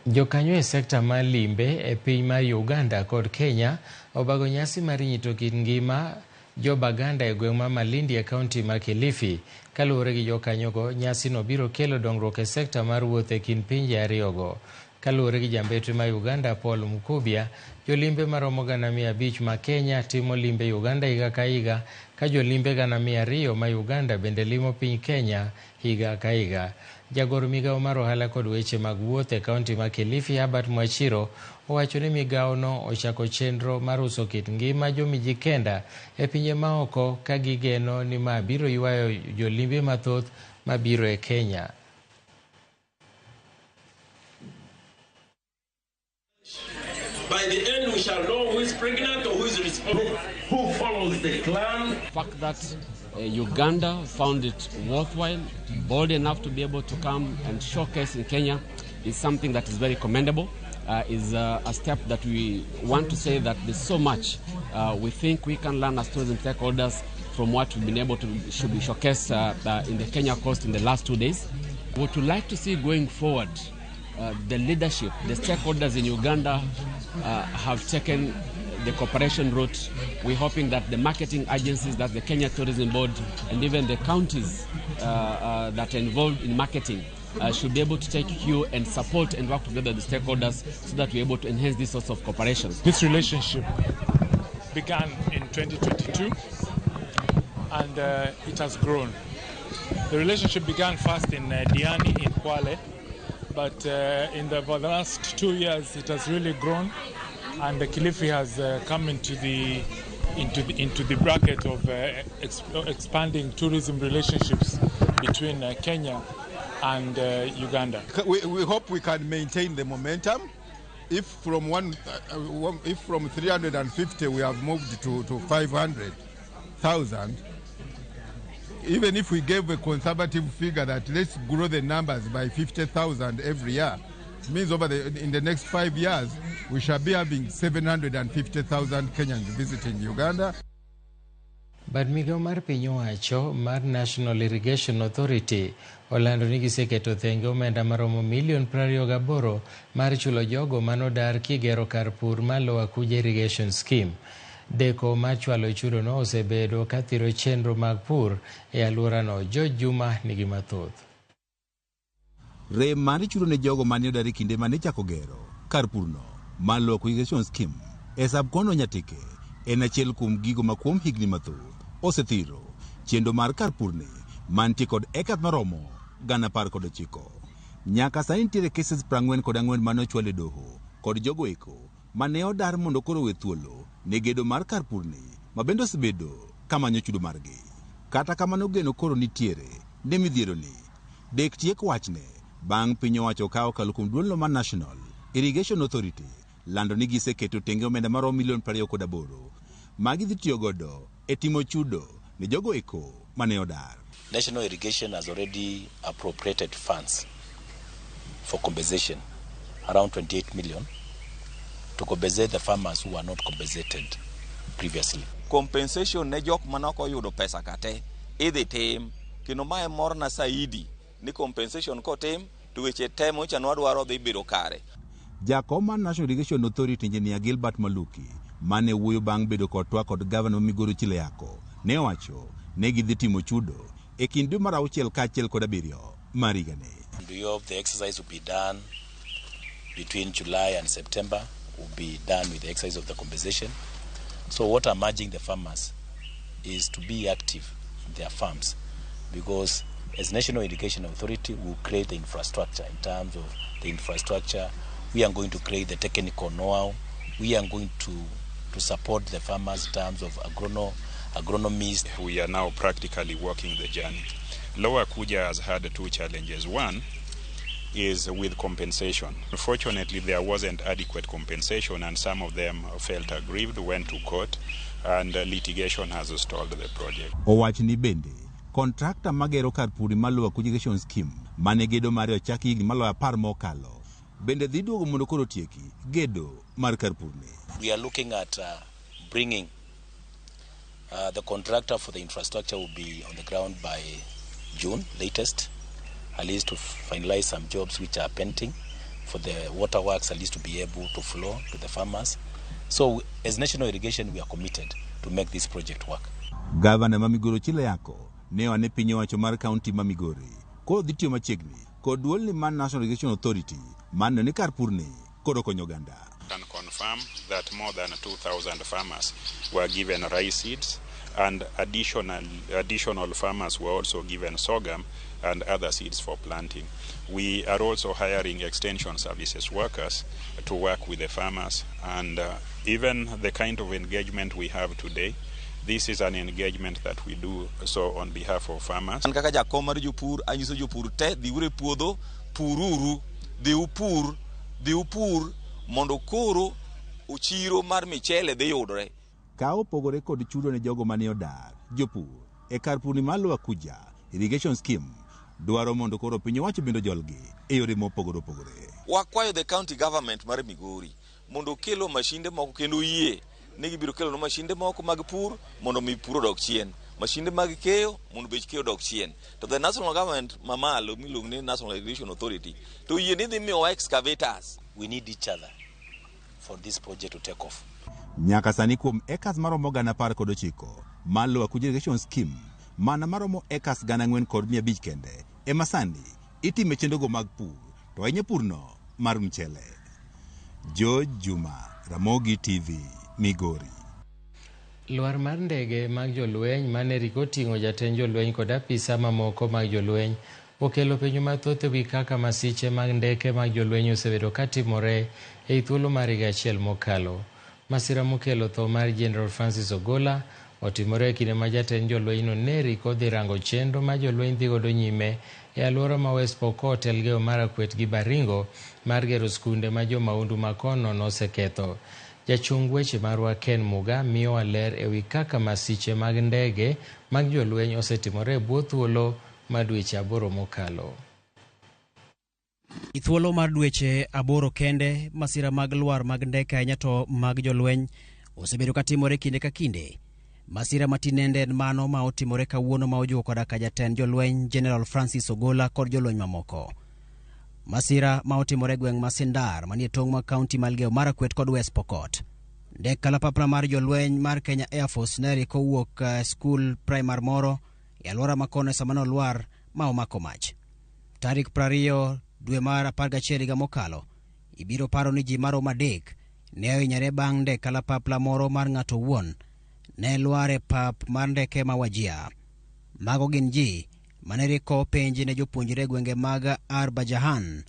Jokanyo e sekta mar limbe e piny mar Uganda kod Kenya obago nyasi mar nyito kit ngima Jo-Baganda e gweng' ma Malindi e kaunti ma Kilifi. Kaluwore gi jokanyogo, nyasino biro kelo dongruok e sekta mar wuoth e kind pinje ariyogo. Kaluwore gi jambetre ma Uganda Paul Mukubia, jolimbe maromo 500,000 ma Kenya timo limbe Uganda higa ka higa, ka jolimbe 200,000 ma Uganda bende limo piny Kenya higa ka higa. Jagor migawo mar ohala kod weche mag wuoth e kaunti ma Kilifi Herbert Mwachiro owacho ni migawono ochako chenro mar uso kit ngima jomijikenda e pinje maoko ka gigeno ni ma biro ywayo jolimbe mathoth mabiro e Kenya. By the end, we shall know who is pregnant or who is responsible, who follows the clan. The fact that Uganda found it worthwhile, bold enough to be able to come and showcase in Kenya is something that is very commendable. Is a step that we want to say that there's so much we think we can learn as tourism stakeholders from what we've been able to should be showcased in the Kenya coast in the last 2 days. What we'd like to see going forward, the leadership, the stakeholders in Uganda have taken the cooperation route. We're hoping that the marketing agencies, that the Kenya Tourism Board, and even the counties that are involved in marketing should be able to take cue and support and work together with the stakeholders so that we're able to enhance this sorts of cooperation. This relationship began in 2022 and it has grown. The relationship began first in Diani in Kwale, but in the last 2 years it has really grown, and the Kilifi has come into the bracket of expanding tourism relationships between Kenya and Uganda. We hope we can maintain the momentum. If from 350 we have moved to 500,000, even if we gave a conservative figure that let's grow the numbers by 50,000 every year, it means in the next 5 years we shall be having 750,000 Kenyans visiting Uganda. Bad migawo mar piny owacho mar National Irrigation Authority olando ni giseketo thenge omenda maromo milion 28 mar chulo jogo manodar kigero kar pur mar Lower Kuja Irrigation Scheme. Deko mar chwalo chudono osebedo kathiro chenro mag pur e alworano. George Juma nigi mathoth. Rem mar chudo ne jogo mane odar e kinde mane ichako gero kar purno mar Lower Kuja Irrigation Scheme e sub-county Nyatike en achiel kuom gigo ma kuom higni mathoth osethiro chenro mar kar purni mantie kod eka maromo 19,000. Nyaka sani nitiere cases 44 mane ochwal e doho kod jogo eko mane odar mondo koro we thuolo ne gedo mar kar purni ma bende osebedo kamanyo chudo margi. Kata kamano geno koro nitiere ne midhieroni dek tiek wachne bang' piny owacho ka okalo kuom duolno mar National Irrigation Authority lando ni giseketo tenge omenda maromo milion 28 ma gidhi tiyo godo e timo chudo ne jogo eko mane odar. National Irrigation has already appropriated funds for compensation, around 28 million, to compensate the farmers who were not compensated previously. Compensation ne jok manok oyudo pesa kate idhi tim kendo mae morna saidi ni compensation kotim to weche te mocha nwadwaro dhi bedo kare. Jakom mar National Irrigation Authority Engineer Gilbert Maluki mane wuoyo bang' bedo kod twak kod gavana Migori Chile Yako ne owacho ne gidhi timo chudo e kind dwe mar 6 kaachiel kod 7 mar higani. We hope the exercise will be done between July and September. Will be done with the exercise of the compensation. So what I'm urging the farmers is to be active in their farms, because as National Irrigation Authority we will create the infrastructure. In terms of the infrastructure, we are going to create the technical know-how. We are going to support the farmers in terms of agronomists. We are now practically walking the journey. Lower Kuja has had two challenges. One is with compensation. Unfortunately, there wasn't adequate compensation, and some of them felt aggrieved, went to court, and litigation has stalled the project. Owach ni bende kontrakta magero kar pur mar Lower Kuja Irrigation Scheme mane gedo mare ochaki higni maloyo 10 mokalo bende dhi duogo mondo koro tieki gedo mar kar purni. We are looking at bringing the contractor for the infrastructure will be on the ground by June latest, at least to finalize some jobs which are pending for the waterworks, at least to be able to flow to the farmers. So as National Irrigation, we are committed to make this project work. Gavana ma Migori Ochilo Ayacko ne oa ne piny owacho mar kaunti ma Migori koro dhi tiyo machiegni kod duolni mar National Irrigation Authority mar neno ni kar purni koro konyo oganda. Can confirm that more than 2,000 farmers were given rice seeds and additional farmers were also given sorghum and other seeds for planting. We are also hiring extension services workers to work with the farmers, and even the kind of engagement we have today, this is an engagement that we do so on behalf of farmers. An kaka jakom mar jopur anyiso jopur te dhiuru e puodho pururu dhi upur mondo koro chiro mar michele dhi yudore. Ka opogore kod chudo ne jogo mane odar, jopur e kar purni mar Lower Kuja Irrigation Scheme dwaro mondo koro piny owacho bende ojolgi e yore mopogore opogore. Wakwayo the county government mar Migori mondo okelo mashinde moko kendo oyie ni gibiro kelonwa mashinde moko mag pur mondo mi pur odok chien, mashinde mag keyo mondo bech keyo odok chien. To the national government mamalo miluongo ni National Irrigation Authority to oyie ni dhi miyowa excavators. We need each other for this project to take off. Nyaka sani kuom acres maromo 19,000 mar Lower Kuja Irrigation Scheme, mana maromo acres 4,500 kende ema sani itime chenrogo mag pur, to ahinya purno mar mchele. George Juma, Ramogi TV, Migori. Lwar mar ndege mag jolweny mane riko oting'o jatend jolweny kod apisa mamoko mag jolweny okelo penjo mathoth ewi kaka masiche mag ndeke mag jolweny osebedo katimore ei thuolo mar higa achiel mokalo. Masira mokelo tho mar General Francis Ogolla otimore e kinde ma jatend jolwenyno ne riko dhi rango chenro ma jolweny dhi godo nyime e alwora ma West Pokot, Elgeyo Marakwet gi Baringo mar gero skunde ma jomaundu makono noseketho. Jachung weche marwa Ken Muga miyowa ler ewi kaka masiche mag ndege mag jolweny osetimore e bwo thuolo mar dweche 8 mokalo. E thuolo mar dweche 8 kende, masira mag lwar mag ndeke ahinya to mag jolweny osebedo katimore kinde ka kinde. Masira matinende en mano ma otimore kawuono ma ojuko koda ka jatend jolweny General Francis Ogolla kod jolweny mamoko. Masira ma otimore gweng' ma Sindar manie tong' ma kaunti ma Elgeyo Marakwet kod West Pokot. Ndek kalapapla mar jolweny mar Kenya Air Force ne riko owuok skul primar moro e alwora ma kono sama nolwar ma omako mach. Tarik 20 dwe mar 11 higa mokalo, ibiro paro ni ji maromo 3 ne ohinyore bang' ndek kalapapla moro mar ng'ato owuon ne lwar e pap mar ndeke ma Wajir. Mago gin ji mane riko penj ne jopuonjre gwenge mag Arbajahan.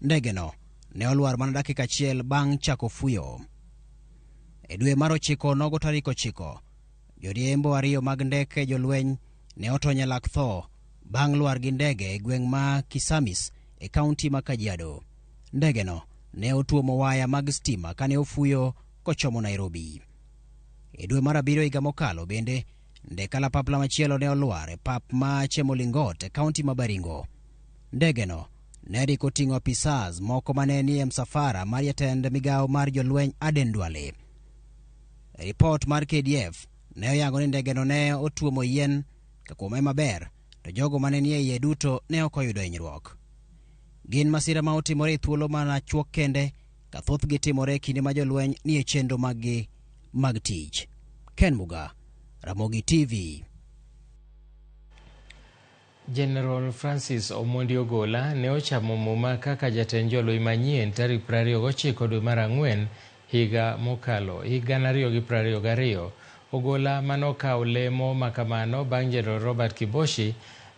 Ndegeno ne olwar mana dakika achiel bang' chako fuyo. E dwe mar 9 nogo tarik 9, joriembo 2 mag ndeke jolweny ne otony e lak tho bang' lwar gi ndege e gweng' ma Kisamis e kaunti ma Kajiado. Ndegeno ne otuomo waya mag stima kane ofuyo kochomo Nairobi. E dwe mar 7 higa mokalo bende, ndek kalapapla machielo ne olwar e pap ma Chemolingot e kaunti ma Baringo. Ndegeno ne riko oting'o apisas moko mane nie msafara mar jatend migawo mar jolweny Aden Duale. Ripot mar KDF ne oyango ni ndegeno ne otuomo yien ka kuome maber, to jogo mane nie iye duto ne ok oyudo hinyruok. Gin masira ma otimore e thuolo mana chuok kende, ka thothgi timore e kinde ma jolweny nie chenro maggi mag tich. Ken Muga, Ramogi TV. General Francis Omondi Ogolla ne ochamo muma kaka jatend jolweny manyien tarik 29 dwe mar 4 higa mokalo, higa 2022. Ogolla manokawo lemo makamano bang' General Robert Kiboshi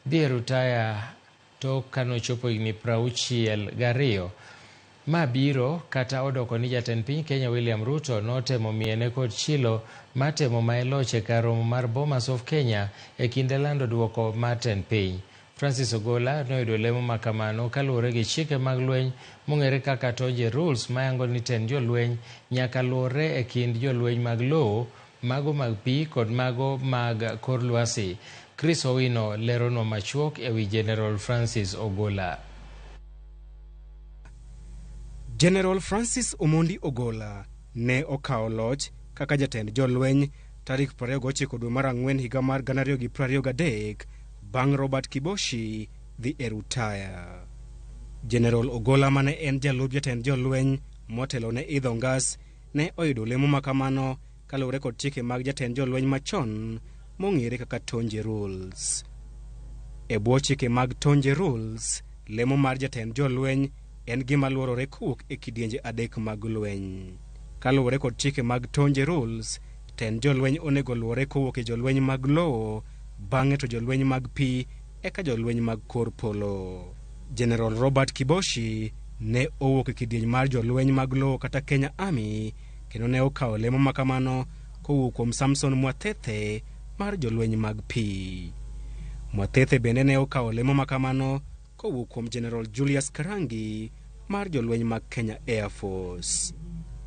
dhi e rutaya tok kanochopo higni 62. Ma biro kata odoko ni jatend piny Kenya William Ruto notemo miene kod chilo matemo mae loch e kar romo mar Bomas of Kenya e kinde lando duoko mar tend piny. Francis Ogolla noyudo lemo makamano kaluwore gi chike mag lweny mong'ere kaka Tonje Rules mayango ni tend jolweny nyaka luwre e kind jolweny mag lowo, mago mag pi kod mago mag kor lwasi. Chris Owino leronwa machuok ewi General Francis Ogolla. General Francis Omondi Ogolla ne okawo loch kaka jatend jolweny tarik 29 dwe mar 4 higa mar 2023 bang' Robert Kiboshi dhi e rutaya. General Ogolla mane en jalup jatend jolweny motelo ne idho ngas ne oyudo lemo makamano kaluwore kod chike mag jatend jolweny machon mong'ere kaka Tonje Rules. E bwo chike mag Tonje Rules, lemo mar jatend jolweny en gima luorore kowuok e kidienje adek mag lweny. Kaluwore kod chike mag Tonje Rules, tend jolweny onego luore kowuok e jolweny mag lowo, bang'e to jolweny mag pi, eka jolweny mag kor polo. General Robert Kiboshi ne owuok e kidieny mar jolweny mag lowo kata Kenya Army kendo ne okawo lemo ma kamano kowuok kuom Samson Mwathethe mar jolweny mag pi. Mwathethe bende ne okawo lemo ma kamano kowuok kuom General Julius Karangi mar jolweny mag Kenya Air Force.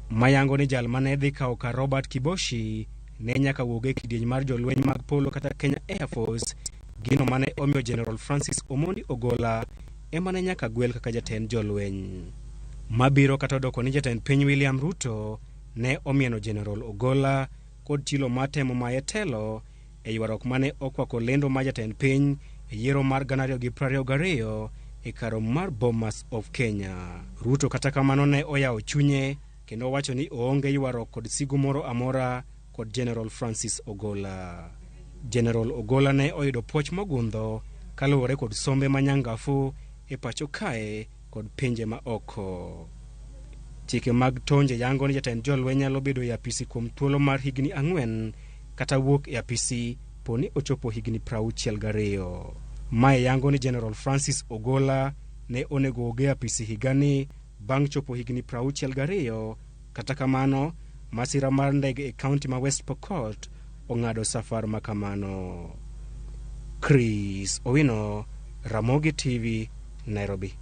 Mayango ni jal mane dhi kawo kar Robert Kiboshi ne nyaka wuog e kidieny mar jolweny mag polo kata Kenya Air Force, gino mane omiyo General Francis Omondi Ogola ema ne nyaka gwel kaka jatend jolweny. Mabiro kata odoko ni jatend piny William Ruto ne omieno General Ogola kod chilo mar temo maye telo e ywaruok mane okwako lendo mar jatend piny e yiero mar 2022 e kar romo mar Bomas of Kenya. Ruto kata kamano ne oyawo chunye kendo owacho ni oonge ywaruok kod sigu moro amora kod General Francis Ogola. General Ogola ne oyudo puoch mogundho kaluwore kod sombe manyangafu e pacho kae kod pinje ma oko. Chike mag Tonje yango ni jatend jolweny nyalo bedo e apisi kuom thuolo mar higni 4 kata wuok e apisi poni ochopo higni 62. Mae yango ni General Francis Ogola ne onego wuog e apisi higani bang' chopo higni 62. Kata kamano, masira mar ndege e kaunti ma West Pokot ong'ado safar ma kamano. Chris Owino, Ramogi TV, Nairobi.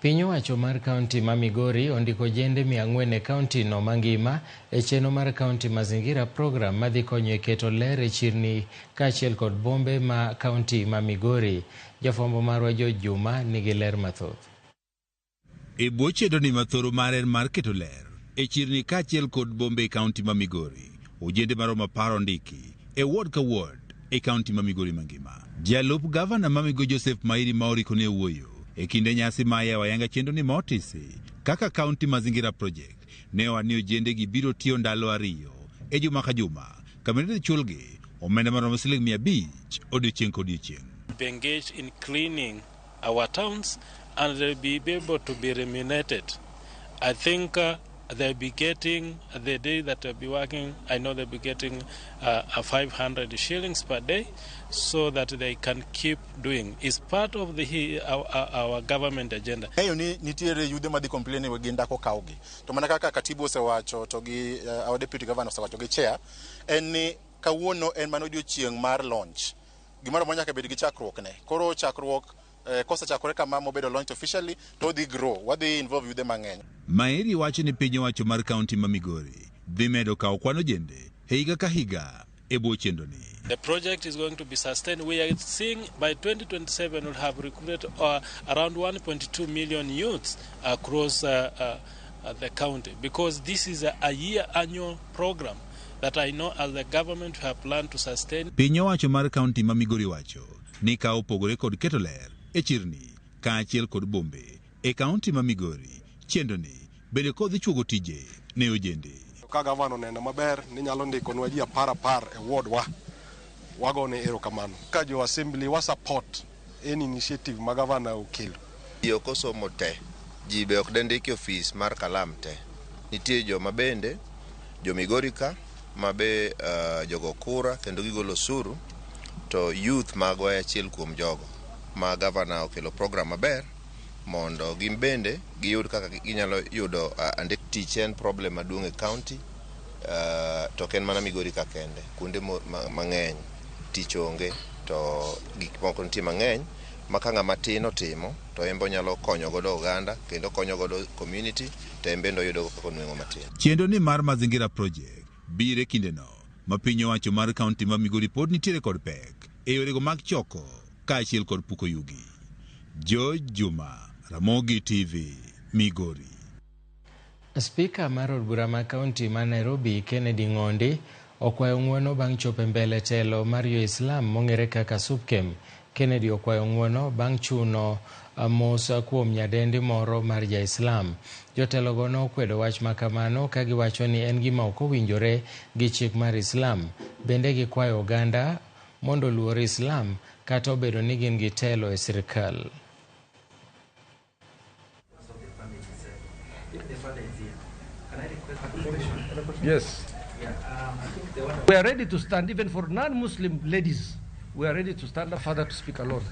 Piny owacho mar kaunti ma Migori ondiko jende 400 e kaunti no mangima e chenro mar County Mazingira Program madhi konyo e keto ler e chirni kaachiel kod bombe ma kaunti ma Migori. Jafwambo marwa George Juma nigi ler mathoth. E bwo chenro ni mathoro mare mar keto ler e chirni kaachiel kod bombe e kaunti ma Migori, ojende maromo 10 ondiki e ward ka ward e kaunti ma Migori mangima. Jalup gavana ma Migori Joseph Mairi ma oriko ne wuoyo e kinde nyasi ma yawo ayanga chenro ni ma otisi kaka County Mazingira Project ne owacho ni ojende gi biro tiyo ndalo 2 e juma ka juma kama idhi chulgi omenda maromo siling 500 odiochieng' ka odiochieng'. Be engaged in cleaning our towns and they'll be able to be remunerated. I think they'll be getting, the day that they'll be working, I know they'll be getting a 500 shillings per day so that they can keep doing. It's part of our government agenda. Ng'eyo ni nitiere yudhe madhi complain ni gin dak okawgi. To mana kaka katibu osewacho to gi our deputy governor osewacho gi chair, en ni kawuono en mana odiochieng' mar launch. Gimoro amora nyaka bed gi chakruokne. Koro chakruok kosechakore kama mobedo launch officially to odhi grow, wadhi involve yudhe mang'eny. Maeri wacho ni piny owacho mar kaunti ma Migori dhi medo kawo kwan ojende e higa ka higa e bwo chenro ni. The project is going to be sustained. We are seeing by 2027 we'll have recruited around 1.2 million youths across the county, because this is a year annual program that I know as the government have planned to sustain. Piny owacho mar kaunti ma Migori wacho ni ka opogore kod keto ler e chirni kaachiel kod bombe e kaunti ma Migori, chenro ni bende kodhi chuogo tije ne ojende. Ka gavana oneno maber ni nyalo ndikonwa ji 10 e ward wa, wagone erokamano. Ka jo assembly wa support any initiative ma gavana okelo. Ji ok osomo te, ji be ok dendiki e ofis mar kalam te. Nitie joma bende, jo Migori ka, ma be jogo kura kendo gigolo osuru, to youth magwa e achiel kuom jogo ma gavana okelo program maber mondo gin bende giyud kaka ginyalo yudo andik tich. En problem maduong' e county, to ok en mana Migori ka kende, kuonde mang'eny tich onge, to gik moko nitie mang'eny ma ka ng'ama tin otimo to en be onyalo konyo godo oganda kendo konyo godo community to en bende oyudo kaka onweng'o matin. Chenro ni mar Mazingira Project biro e kindeno ma piny owacho mar kaunti ma Migori pod nitiere kod pek e yorego mag choko kaachiel kod puko yugi. George Juma, Ramogi TV, Migori. Spika mar od bura ma kaunti ma Nairobi Kennedy Ng'ondi okwayo ng'uono bang' chopo e mbele telo mar jo-Islam mong'ere kaka Supkem. Kennedy okwayo ng'uono bang' chuno mos kuom nyadendi moro mar ja-Islam. Jotelogo nokwedo wach makamano ka giwacho ni en gima ok owinjore gi chik mar Islam. Bende gikwayo oganda mondo oluor Islam kata obedo ni gin gi telo e sirkal. Yes. We are ready to stand even for non-Muslim ladies. We are ready to stand up, father to speak alone.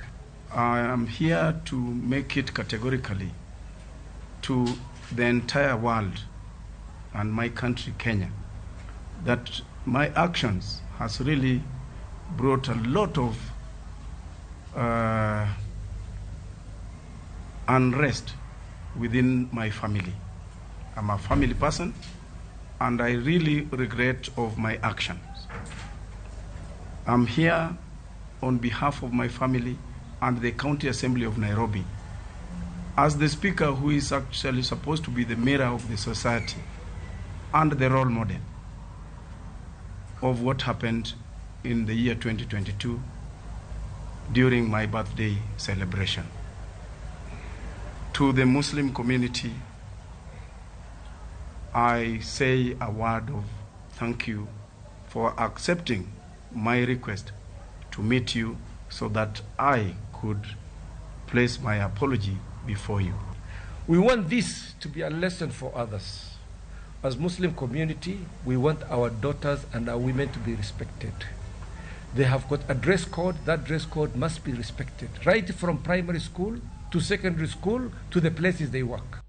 I am here to make it categorically to the entire world and my country, Kenya, that my actions has really brought a lot of unrest within my family. I'm a family person, and I really regret of my actions. I'm here on behalf of my family and the County Assembly of Nairobi as the speaker who is actually supposed to be the mirror of the society and the role model of what happened in the year 2022 during my birthday celebration. To the Muslim community, I say a word of thank you for accepting my request to meet you so that I could place my apology before you. We want this to be a lesson for others. As Muslim community, we want our daughters and our women to be respected. They have got a dress code. That dress code must be respected, right from primary school to secondary school to the places they work.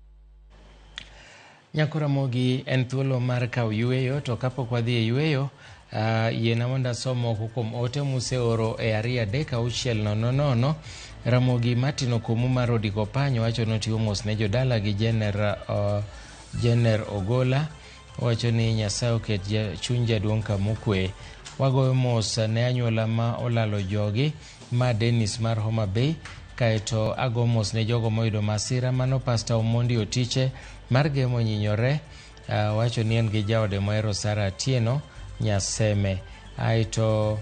Nyakoramogi en thuolo mar kawo yueyo, to kapok wadhi e yueyo, yiena mondo asom moko kuom ote museoro e 2 3 6 0 0. Ramogi Martin Okumu mar Odiko Panyo wacho ni otiwo mos ne jodala gi Jener Ogola. Owacho ni Nyasaye oket chuny jaduong' kamokwe. Wagoyo mos ne anyuola ma olalo jogi ma Dennis mar Homa Bay. Kaeto ago mos ne jogo moyudo masira mano Pastor Omondi Otiche mar Gemo Nyinyore. Wacho ni en gi jaode mohero Sara Atieno Nyaseme. Aeto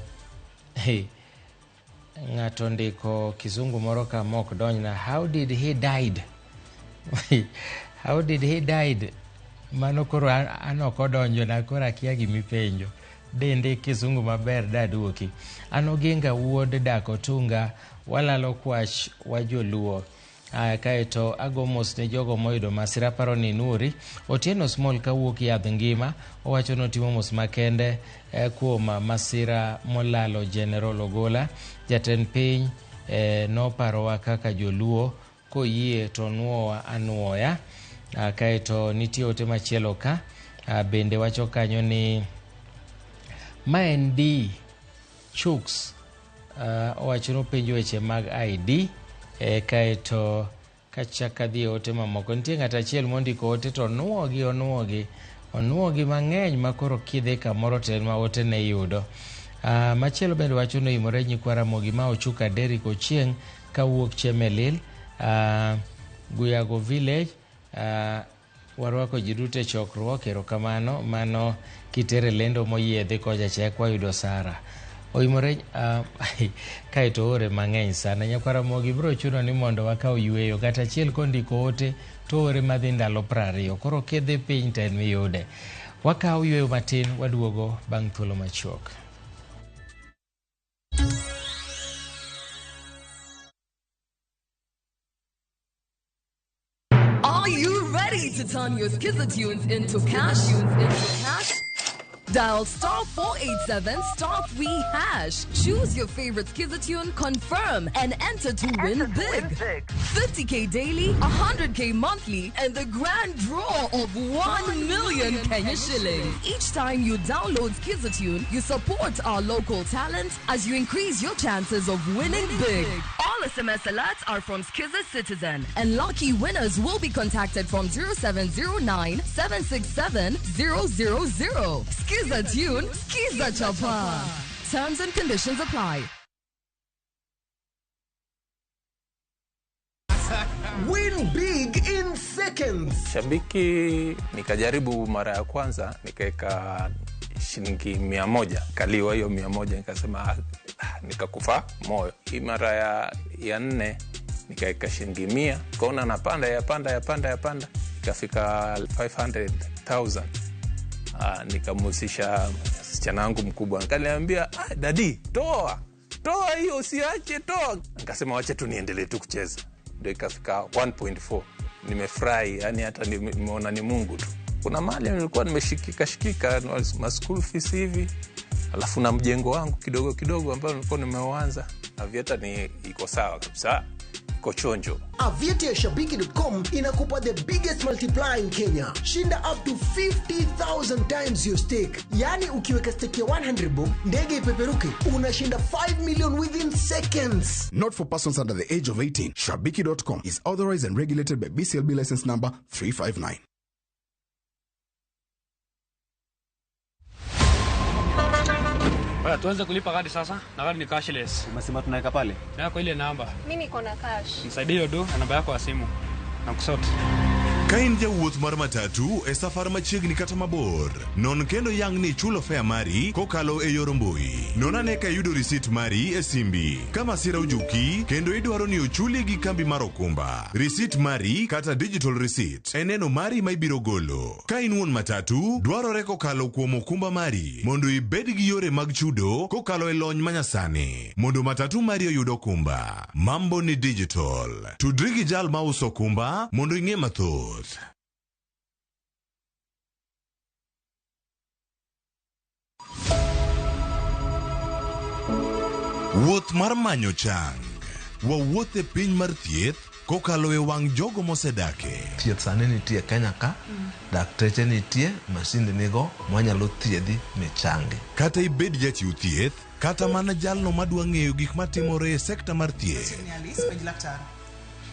ng'ato ndiko kizungu moro ka mok donjna. How did he died? How did he died? Mano koro an ok odonjona, koro akia gimipenjo. Dende kizungu maber daduoki. An Oginga wuod dak Otunga, walalo kwach wa joluo. Kaeto ago mos ne jogo moyudo masira paro ni Nuri Otieno Small kawuok Yadh Ngima. Owacho ni otimo mos makende kuom masira molalo General Ogola. Jatend piny noparowa kaka joluo, koyie to nuowa anuoya. Kaeto nitie ote machielo ka bende wacho kanyo ni ma en D Chuks. Owacho ni openjo weche mag ID. Kaeto kachak adhi e ote mamoko, nitie ng'at achiel mondiko ote to onuogi mang'eny ma koro kidhi kamoro to en ma ote ne yudo. Machielo bende wacho ni oimore nyikwa Ramogi ma Ochuka Derrick Ochieng' kawuok Chemelil, Guyago Village. Warwako ji duto e chokruok, erokamano. Mano kitere lendo moyiedhi kocha chek wayudo Sara. Oimore kaeto ore mang'eny sana. Nyakwa Ramogi biro chuno ni mondo wakaw yueyo. Kata achiel kondiko ote to ore madhi ndalo 20. Koro kidhi piny to en miyude. Wakaw yueyo matin, waduogo bang' thuolo machuok. Are you ready to turn your Skiza tunes into cash? Dial *487 *3#. Choose your favorite Skiza tune, confirm, and enter to win big. 50K daily, 100K monthly, and the grand draw of 1 million Kenya shillings. Each time you download Skiza tune, you support our local talent as you increase your chances of winning big. All SMS alerts are from Skiza Citizen, and lucky winners will be contacted from 0709 767 000. Skiza tune, Skiza Chapa. Terms and conditions apply. Win big in seconds. Shabiki nikajaribu mara ya kwanza nikaweka shilingi 100. Kaliwa hiyo 100 nikasema Nikakufa moyo. Hii mara ya nne nikaweka shilingi 100, kaona napanda yapanda yapanda yapanda, ikafika 500,000. Nikamhusisha msichana wangu mkubwa, akaniambia, "Daddy, toa toa hiyo, usiache, toa." Nikasema wacha tu niendelee tu kucheza, ndio ikafika 1.4. Nimefurahi, yani hata nimeona ni Mungu tu. Kuna mahali nilikuwa nimeshikika shikika ma school fees hivi, alafu na mjengo wangu kidogo kidogo ambao nilikuwa nimeuanza. Aviator ni iko sawa kabisa, iko chonjo. Aviator ya Shabiki.com inakupa the biggest multiplier in Kenya. Shinda up to 50,000 times your stake. Yani ukiweka stake ya 100 bob, ndege ipeperuke, unashinda 5 million within seconds. Not for persons under the age of 18. Shabiki.com is authorized and regulated by BCLB license number 359. Baya, tuanze kulipa kadi sasa na kadi ni cashless. Umesema tunaweka pale? Yako ile namba. Mimi niko na cash. Nisaidie hiyo do na namba yako ya simu. Na kusort. Ka in jawuoth mar matatu e safar machiegni kata mabor, non kendo yang ni ichulo fare mari kokalo e yor mbui. Non ane ka iyudo risit mari e simbi. Ka masira ojuki kendo idwaro ni ochuli gi kambi mar okumba, risit mari kata digital receipt e neno mari ma ibiro golo. Ka in wuon matatu, dwarore kokalo kuom okumba mari mondo ibed gi yore mag chudo kokalo e lony manyasani mondo matatu mari oyud okumba. Mambo ni digital. Tudri gi jal mauso okumba mondo ing'e mathoth. Wuoth mar manyo chang. Wawuoth e piny mar thieth kokalo e wang' jogo mosedake. Thieth sani nitie Kenya ka, dakteche nitie, masinde nigo, mwanyalo thiedhi michangi. Kata ibed jachiw thieth, kata mana jalno madwa ng'eyo gik matimore e sekta mar thieth.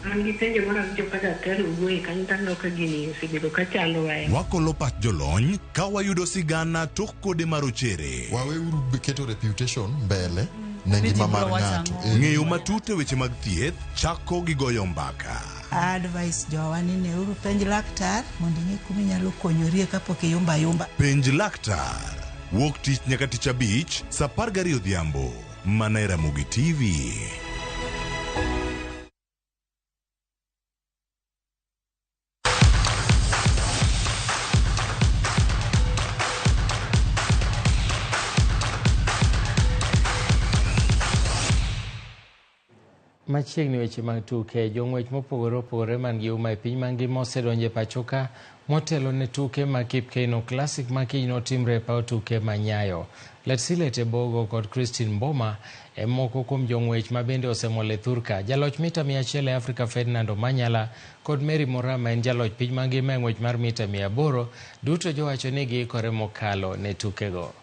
An gi penjo moro awinjo ka daktari owuoye kanyo to aneno ka gini osebedo ka chando wa. Wakolo pach jolony ka wayudo sigana tok kode marochere. Waweuru keto reputation mbele ne ngima mar ng'ato. Ng'eyo matut e weche mag thieth chako gi goyo mbaka. Advice jowa ni neuru penj laktar mondo ing'e kuma inyalo konyorie kapok iyumba ayumba. Penj laktar. Wuok tich nyaka tich abich, saa 12 odhiambo. Mana e Ramogi TV. Machiegni weche mag tuke, jong'wech mopogore opogore man gi uma e piny mangima osedonjo e pacho ka motelo ne tuke mag Kipkeino Classic ma kiny notimre e paw tuke ma Nyayo. Letsile Tebogo kod Christine Mboma e moko kuom jong'wech ma bende osemol e thurka. Jaloch mita 100 e Afrika Ferdinand Omanyala kod Mary Moraa ma en jaloch piny mangima e ng'wech mar mita 800 duto jowacho ni giikore mokalo ne tukego.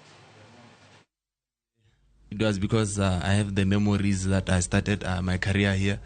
It was because I have the memories that I started my career here,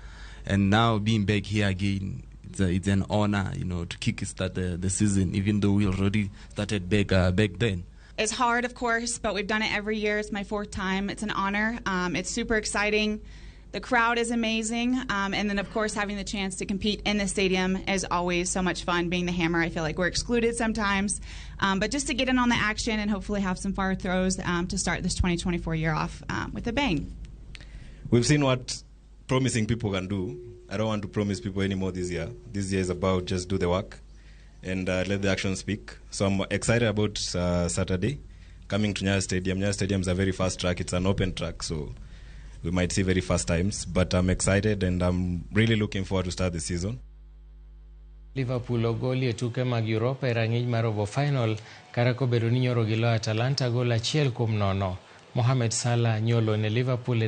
and now being back here again, it's an honor, you know, to kickstart the season, even though we already started back then. It's hard, of course, but we've done it every year. It's my fourth time. It's an honor. It's super exciting. The crowd is amazing, and then, of course, having the chance to compete in the stadium is always so much fun. Being the hammer, I feel like we're excluded sometimes. But just to get in on the action and hopefully have some far throws to start this 2024 year off with a bang. We've seen what promising people can do. I don't want to promise people anymore this year. This year is about just do the work and let the action speak. So I'm excited about Saturday, coming to Nyayo Stadium. Nyayo Stadium is a very fast track. It's an open track, so we might see very fast times, but I'm excited and I'm really looking forward to start the season. Liverpool ogoli e tuke mag Europa e rang'iny mar robo final kata kobedo ni nyoro giloyo Atalanta gol 1-0. Mohamed Salah nyolo ne Liverpool e